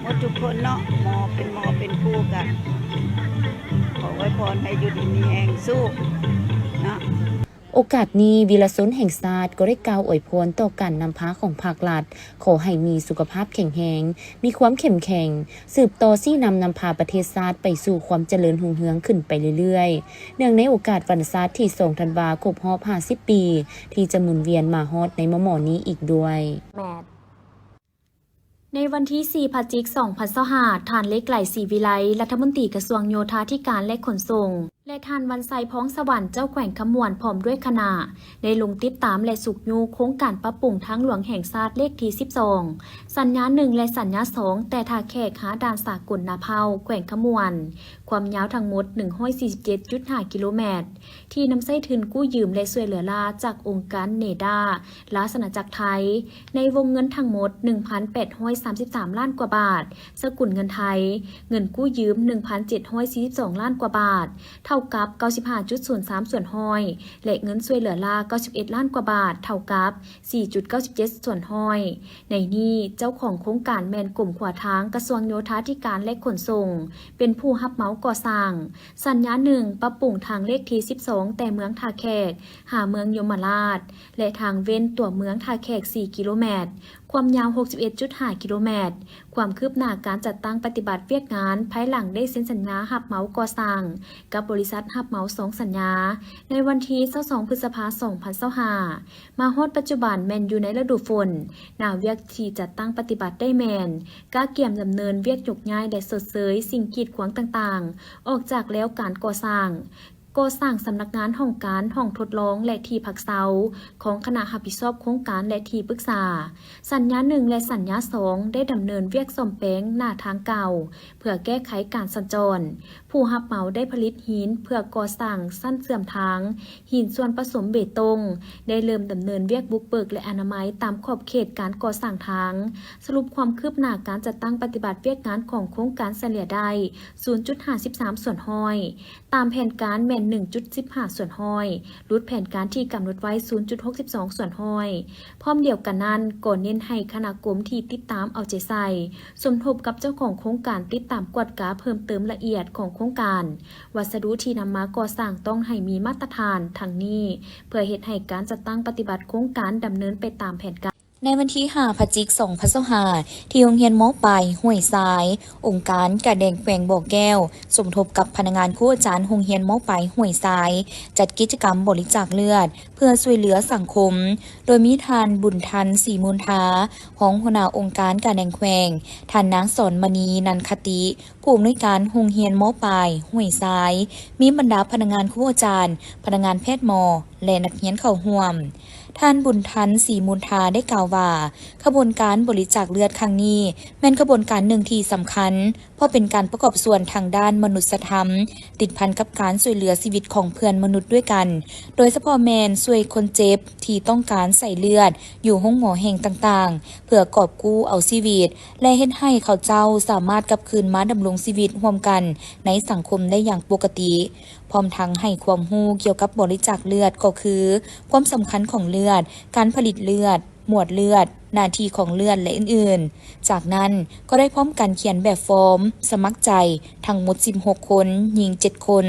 ໝົດທຸກຄົນເນາະ, ໝໍເປັນໝໍເປັນຄູ ກະຂໍອວຍພອນໃຫ້ຢູ່ດີມີແຮງ ສູ້ເນາະ. ໂອກາດນີ້ ວິລະຊົນແຫ່ງຊາດກໍໄດ້ກ່າວອວຍພອນຕໍ່ການນຳພາຂອງພາກລັດ, ຂໍໃຫ້ມີສຸຂະພາບແຂງແຮງ, ມີຄວາມເຂັ້ມແຂງ, ສືບຕໍ່ຊີ້ນຳນຳພາປະເທດຊາດໄປສູ່ຄວາມຈະເລີນຮຸ່ງເຮືອງຂຶ້ນໄປເລື້ອຍໆ, ເນື່ອງໃນໂອກາດວັນຊາດທີສອງທັນວາ ຄົບຮອບຫ້າສິບປີ ທີ່ຈະໝູນວຽນມາຮອດໃນມໍ່ໆນີ້ອີກດ້ວຍ. ໃນວັນທີສີ່ ພະຈິກ ສອງພັນຊາວຫ້າ ທ່ານ ເລກໄກ ສີວິໄລ ລັດຖະມົນຕີກະຊວງໂຍທາທິການ ແລະ ຂົນສົ່ງ ແລະ ທ່ານ ວັນໄຊ ພອງສະຫວັນ ເຈົ້າແຂວງຄຳມ່ວນ ພ້ອມດ້ວຍຄະນະ ໄດ້ລົງຕິດຕາມ ແລະ ຊຸກຍູ້ໂຄງການປັບປຸງທາງຫຼວງແຫ່ງຊາດເລກທີສິບສອງ ສັນຍາໜຶ່ງ ແລະ ສັນຍາສອງ ແຕ່ທ່າແຂກຫາດ່ານສາກົນນາເພົ້າ ແຂວງຄຳມ່ວນ, ຄວາມຍາວທັງໝົດ ໜຶ່ງຮ້ອຍສີ່ສິບເຈັດຈຸດຫ້າກິໂລແມັດ, ທີ່ນຳໃຊ້ທຶນກູ້ຢືມ ແລະ ຊ່ວຍເຫຼືອລ້າຈາກອົງການເນດາ ລາຊະອານາຈັກໄທ ໃນວົງເງິນທັງໝົດ ໜຶ່ງພັນແປດຮ້ອຍສາມສິບສາມລ້ານກວ່າບາດ, ສະກຸນເງິນໄທ, ເງິນກູ້ຢືມ ໜຶ່ງພັນເຈັດຮ້ອຍສີ່ສິບສອງລ້ານກວ່າບາດ, ເທົ່າກັບ ເກົ້າສິບຫ້າຈຸດສູນສາມສ່ວນຮ້ອຍ ແລະ ເງິນຊ່ວຍເຫຼືອລ້າ ເກົ້າສິບເອັດລ້ານກວ່າບາດ, ເທົ່າກັບ ສີ່ຈຸດເກົ້າສິບເຈັດສ່ວນຮ້ອຍ. ໃນນີ້ ເຈົ້າຂອງໂຄງການແມ່ນກົມຂົວທາງ ກະຊວງໂຍທາທິການ ແລະ ຂົນສົ່ງ ເປັນຜູ້ຮັບເໝົາກໍ່ສ້າງ. ສັນຍາໜຶ່ງ ປັບປຸງທາງເລກທີສິບສອງ ແຕ່ເມືອງທ່າແຂກຫາເມືອງຍົມມະລາດ ແລະ ທາງເວັ້ນຕົວເມືອງທ່າແຂກ ສີ່ກິໂລແມັດ, ຄວາມຍາວ ຫົກສິບເອັດຈຸດຫ້າກິໂລແມັດ. ຄວາມຄືບໜ້າການຈັດຕັ້ງປະຕິບັດວຽກງານ ພາຍຫຼັງໄດ້ເຊັນສັນຍາຮັບເໝົາກໍ່ສ້າງກັບບໍລິສັດຮັບເໝົາສອງສັນຍາ ໃນວັນທີຊາວສອງ ພຶດສະພາ ສອງພັນຊາວຫ້າ ມາຮອດປັດຈຸບັນແມ່ນຢູ່ໃນລະດູຝົນ. ໜ້າວຽກທີ່ຈັດຕັ້ງປະຕິບັດໄດ້ແມ່ນ ກະກຽມດຳເນີນວຽກຍົກຍ້າຍ ແລະ ຊົດເຊີຍສິ່ງກີດຂວາງຕ່າງໆ ອອກຈາກແລວການກໍ່ສ້າງ, ກໍ່ສ້າງສຳນັກງານຫ້ອງການ, ຫ້ອງທົດລອງ ແລະ ທີ່ພັກເຊົາຂອງຄະນະຮັບຜິດຊອບໂຄງການ ແລະ ທີ່ປຶກສາ. ສັນຍາໜຶ່ງ ແລະ ສັນຍາສອງ ໄດ້ດຳເນີນວຽກສ້ອມແປງໜ້າທາງເກົ່າ ເພື່ອແກ້ໄຂການສັນຈອນ. ຜູ້ຮັບເໝົາໄດ້ຜະລິດຫີນເພື່ອກໍ່ສ້າງຊັ້ນເຊື່ອມທາງ, ຫີນສ່ວນປະສົມເບຕົງ, ໄດ້ເລີ່ມດຳເນີນວຽກບຸກເບີກ ແລະ ອະນາໄມຕາມຂອບເຂດການກໍ່ສ້າງທາງ. ສະຫຼຸບຄວາມຄືບໜ້າການຈັດຕັ້ງປະຕິບັດວຽກງານຂອງໂຄງການສະເລ່ຍໄດ້ ສູນຈຸດຫ້າສິບສາມສ່ວນຮ້ອຍ, ຕາມແຜນການແມ່ນ ໜຶ່ງຈຸດສິບຫ້າສ່ວນຮ້ອຍ, ຫຼຸດແຜນການທີ່ກຳນົດໄວ້ ສູນຈຸດຫົກສິບສອງສ່ວນຮ້ອຍ. ພ້ອມດຽວກັນນັ້ນ ກໍເນັ້ນໃຫ້ຄະນະກົມທີ່ຕິດຕາມເອົາໃຈໃສ່ ສົມທົບກັບເຈົ້າຂອງໂຄງການ ຕິດຕາມກວດກາເພີ່ມເຕີມລະອຽດຂອງໂຄງການ. ວັດສະດຸທີ່ນຳມາກໍ່ສ້າງຕ້ອງໃຫ້ມີມາດຕະຖານ. ທັງນີ້ ເພື່ອເຮັດໃຫ້ການຈັດຕັ້ງປະຕິບັດໂຄງການດຳເນີນໄປຕາມແຜນການ. ໃນວັນທີຫ້າ ພະຈິກ ສອງພັນຊາວຫ້າ ທີ່ໂຮງຮຽນ ມ.ປາຍ ຫ້ວຍຊາຍ, ອົງການກາແດງແຂວງບໍ່ແກ້ວ ສົມທົບກັບພະນັກງານຄູອາຈານໂຮງຮຽນ ມ.ປາຍ ຫ້ວຍຊາຍ ຈັດກິດຈະກຳບໍລິຈາກເລືອດ ເພື່ອຊ່ວຍເຫຼືອສັງຄົມ, ໂດຍມີທ່ານ ບຸນທັນ ສີມູນທາ ຮອງຫົວໜ້າອົງການກາແດງແຂວງ, ທ່ານ ນາງ ສອນມະນີ ນັນຄະຕິ ຜູ້ອຳນວຍການໂຮງຮຽນ ມ.ປາຍ ຫ້ວຍຊາຍ, ມີບັນດາພະນັກງານຄູອາຈານ, ພະນັກງານແພດໝໍ ແລະ ນັກຮຽນເຂົ້າຮ່ວມ. ທ່ານ ບຸນທັນ ສີມູນທາ ໄດ້ກ່າວວ່າ ຂະບວນການບໍລິຈາກເລືອດຄັ້ງນີ້ ແມ່ນຂະບວນການໜຶ່ງທີ່ສຳຄັນ ເພາະເປັນການປະກອບສ່ວນທາງດ້ານມະນຸດສະທຳ ຕິດພັນກັບການຊ່ວຍເຫຼືອຊີວິດຂອງເພື່ອນມະນຸດດ້ວຍກັນ, ໂດຍສະເພາະແມ່ນຊ່ວຍຄົນເຈັບທີ່ຕ້ອງການໃສ່ເລືອດຢູ່ໂຮງໝໍແຫ່ງຕ່າງໆ ເພື່ອກອບກູ້ເອົາຊີວິດ ແລະ ເຮັດໃຫ້ເຂົາເຈົ້າສາມາດກັບຄືນມາດຳລົງຊີວິດຮ່ວມກັນໃນສັງຄົມໄດ້ຢ່າງປົກກະຕິ, ພ້ອມທັງໃຫ້ຄວາມຮູ້ກ່ຽວກັບບໍລິຈາກເລືອດ ກໍຄື ຄວາມສຳຄັນຂອງເລືອດ, ການຜະລິດເລືອດ, ໝວດເລືອດ, ໜ້າທີ່ຂອງເລືອດ ແລະ ອື່ນໆ. ຈາກນັ້ນກໍໄດ້ພ້ອມກັນຂຽນແບບຟອມສະໝັກໃຈທັງໝົດສິບຫົກຄົນ, ຍິງເຈັດຄົນ,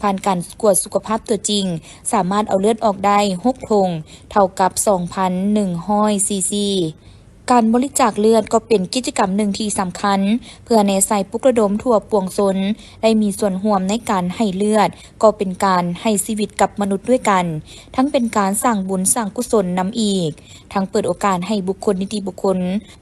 ຜ່ານການກວດສຸຂະພາບຕົວຈິງ, ສາມາດເອົາເລືອດອອກໄດ້ຫົກຖົງ, ເທົ່າກັບສອງພັນໜຶ່ງຮ້ອຍຊີຊີ. ການບໍລິຈາກເລືອດກໍເປັນກິດຈະກຳໜຶ່ງທີ່ສຳຄັນ ເພື່ອແນໃສ່ປຸກລະດົມທົ່ວປວງຊົນ ໄດ້ມີສ່ວນຮ່ວມໃນການໃຫ້ເລືອດ ກໍເປັນການໃຫ້ຊີວິດກັບມະນຸດດ້ວຍກັນ, ທັງເປັນການສ້າງບຸນສ້າງກຸສົນນຳອີກ, ທັງເປີດໂອກາດໃຫ້ບຸກຄົນນິຕິບຸກຄົນ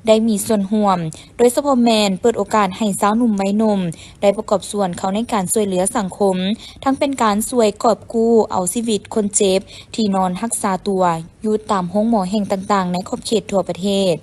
ໄດ້ມີສ່ວນຮ່ວມ, ໂດຍສະເພາະແມ່ນເປີດໂອກາດໃຫ້ຊາວໜຸ່ມໄວໜຸ່ມໄດ້ປະກອບສ່ວນເຂົ້າໃນການຊ່ວຍເຫຼືອສັງຄົມ, ທັງເປັນການຊ່ວຍກອບກູ້ເອົາຊີວິດຄົນເຈັບທີ່ນອນຮັກສາຕົວ ຢູ່ຕາມໂຮງໝໍແຫ່ງຕ່າງໆໃນຂອບເຂດທົ່ວປະເທດ.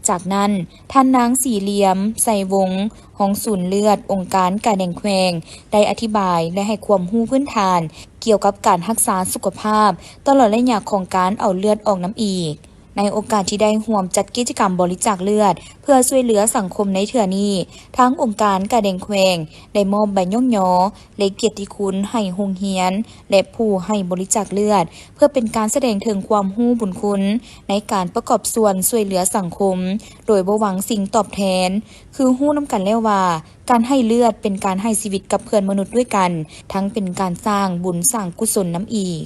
ຈາກນັ້ນ, ທ່ານນາງ ສີຫຼຽມ ໄຊວົງ ຮອງສູນເລືອດອົງການກາແດງແຂວງ ໄດ້ອະທິບາຍ ແລະ ໃຫ້ຄວາມຮູ້ພື້ນຖານກ່ຽວກັບການຮັກສາສຸຂະພາບ ຕະຫຼອດໄລຍະຂອງການເອົາເລືອດອອກນຳອີກ. ໃນໂອກາດທີ່ໄດ້ຮ່ວມຈັດກິດຈະກຳບໍລິຈາກເລືອດ ເພື່ອຊ່ວຍເຫຼືອສັງຄົມໃນເທື່ອນີ້, ທາງອົງການກາແດງແຂວງໄດ້ມອບໃບຍ້ອງຍໍ ແລະ ກຽດຕິຄຸນໃຫ້ໂຮງຮຽນ ແລະ ຜູ້ໃຫ້ບໍລິຈາກເລືອດ ເພື່ອເປັນການສະແດງເຖິງຄວາມຮູ້ບຸນຄຸນໃນການປະກອບສ່ວນຊ່ວຍເຫຼືອສັງຄົມ ໂດຍບໍ່ຫວັງສິ່ງຕອບແທນ, ຄືຮູ້ນຳກັນແລ້ວວ່າ ການໃຫ້ເລືອດເປັນການໃຫ້ຊີວິດກັບເພື່ອນມະນຸດດ້ວຍກັນ, ທັງເປັນການສ້າງບຸນສ້າງກຸສົນນຳອີກ.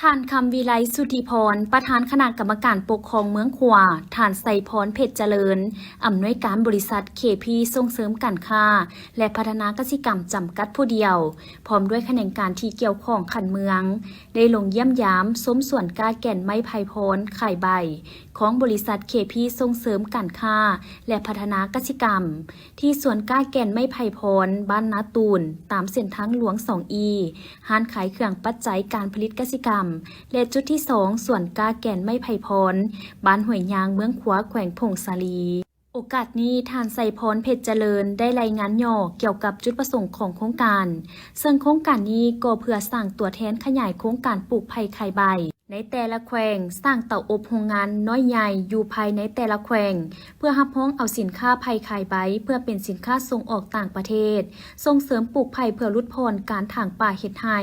ທ່ານ ຄຳວິໄລ ສຸທິພອນ ປະທານຄະນະກຳມະການປົກຄອງເມືອງຂວາ, ທ່ານ ໄຊພອນ ເພັດຈະເລີນ ອຳນວຍການບໍລິສັດ ເຄພີ ສົ່ງເສີມການຄ້າ ແລະ ພັດທະນາກະສິກຳ ຈຳກັດຜູ້ດຽວ ພ້ອມດ້ວຍຂະແໜງການທີ່ກ່ຽວຂ້ອງຂັ້ນເມືອງ ໄດ້ລົງຢ້ຽມຢາມຊົມສວນກ້າແກ່ນໄມ້ໄຜ່ພອນຂາຍໃບ ຂອງບໍລິສັດ ເຄພີ ສົ່ງເສີມການຄ້າ ແລະ ພັດທະນາກະສິກຳ ທີ່ສວນກ້າແກ່ນໄມ້ໄຜ່ພອນ ບ້ານນາຕູນ ຕາມເສັ້ນທາງຫຼວງສອງອີ, ຮ້ານຂາຍເຄື່ອງປັດໄຈການຜະລິດກະສິກຳ ແລະ ຈຸດທີສອງ ສວນກ້າແກ່ນໄມ້ໄຜ່ພອນ ບ້ານຫ້ວຍຍາງ ເມືອງຂວາ ແຂວງຜົ້ງສາລີ. ໂອກາດນີ້ ທ່ານ ໄຊພອນ ເພັດຈະເລີນ ໄດ້ລາຍງານຫຍໍ້ກ່ຽວກັບຈຸດປະສົງຂອງໂຄງການ, ເຊິ່ງໂຄງການນີ້ກໍເພື່ອສ້າງຕົວແທນຂະຫຍາຍໂຄງການປູກໄຜ່ຂາຍໃບ ໃນແຕ່ລະແຂວງ, ສ້າງເຕົາອົບໂຮງງານນ້ອຍໃຫຍ່ຢູ່ພາຍໃນແຕ່ລະແຂວງ ເພື່ອຮັບຮອງເອົາສິນຄ້າໄຜ່ຂາຍໃບ ເພື່ອເປັນສິນຄ້າສົ່ງອອກຕ່າງປະເທດ, ສົ່ງເສີມປູກໄຜ່ເພື່ອຫຼຸດຜ່ອນການຖາງປ່າເຮັດໄຮ່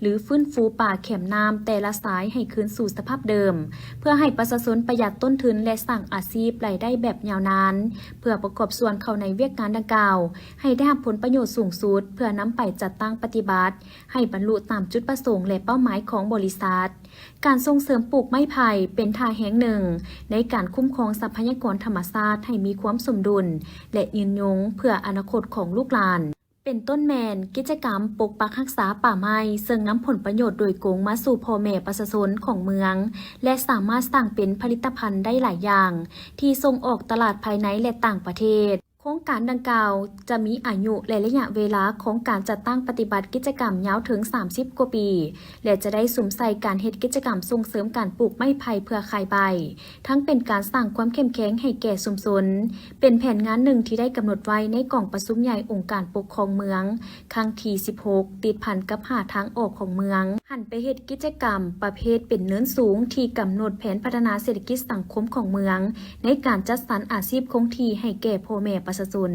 ຫຼື ຟື້ນຟູປ່າແຄມນ້ຳແຕ່ລະສາຍໃຫ້ຄືນສູ່ສະພາບເດີມ, ເພື່ອໃຫ້ປະຊາຊົນປະຢັດຕົ້ນທຶນ ແລະ ສ້າງອາຊີບລາຍໄດ້ແບບຍາວນານ, ເພື່ອປະກອບສ່ວນເຂົ້າໃນວຽກງານດັ່ງກ່າວ ໃຫ້ໄດ້ຮັບຜົນປະໂຫຍດສູງສຸດ ເພື່ອນຳໄປຈັດຕັ້ງປະຕິບັດ ໃຫ້ບັນລຸຕາມຈຸດປະສົງ ແລະ ເປົ້າໝາຍຂອງບໍລິສັດ. ການສົ່ງເສີມປູກໄມ້ໄຜ່ເປັນທ່າແຮງໜຶ່ງໃນການຄຸ້ມຄອງຊັບພະຍາກອນທຳມະຊາດໃຫ້ມີຄວາມສົມດຸນ ແລະ ຍືນຍົງເພື່ອອະນາຄົດຂອງລູກຫຼານ, ເປັນຕົ້ນແມ່ນກິດຈະກຳປົກປັກຮັກສາປ່າໄມ້ ເຊິ່ງນຳຜົນປະໂຫຍດໂດຍກົງມາສູ່ພໍ່ແມ່ປະຊາຊົນຂອງເມືອງ ແລະ ສາມາດສ້າງເປັນຜະລິດຕະພັນໄດ້ຫຼາຍຢ່າງ ທີ່ສົ່ງອອກຕະຫຼາດພາຍໃນ ແລະ ຕ່າງປະເທດ. ໂຄງການດັ່ງກ່າວຈະມີອາຍຸ ແລະ ໄລຍະເວລາຂອງການຈັດຕັ້ງປະຕິບັດກິດຈະກຳຍາວເຖິງສາມສິບກວ່າປີ ແລະ ຈະໄດ້ສຸມໃສ່ການເຮັດກິດຈະກຳສົ່ງເສີມການປູກໄມ້ໄຜ່ເພື່ອຂາຍໃບ, ທັງເປັນການສ້າງຄວາມເຂັ້ມແຂງໃຫ້ແກ່ຊຸມຊົນ, ເປັນແຜນງານໜຶ່ງທີ່ໄດ້ກຳນົດໄວ້ໃນກອງປະຊຸມໃຫຍ່ອົງການປົກຄອງເມືອງ ຄັ້ງທີສິບຫົກ ຕິດພັນກັບຫ້າທາງອອກຂອງເມືອງ, ຫັນໄປເຮັດກິດຈະກຳປະເພດເປັນເນີນສູງ ທີ່ກຳນົດແຜນພັດທະນາເສດຖະກິດສັງຄົມຂອງເມືອງ ໃນການຈັດສັນອາຊີບຄົງທີ່ໃຫ້ແກ່ພໍ່ແມ່ປະຊາຊົນ.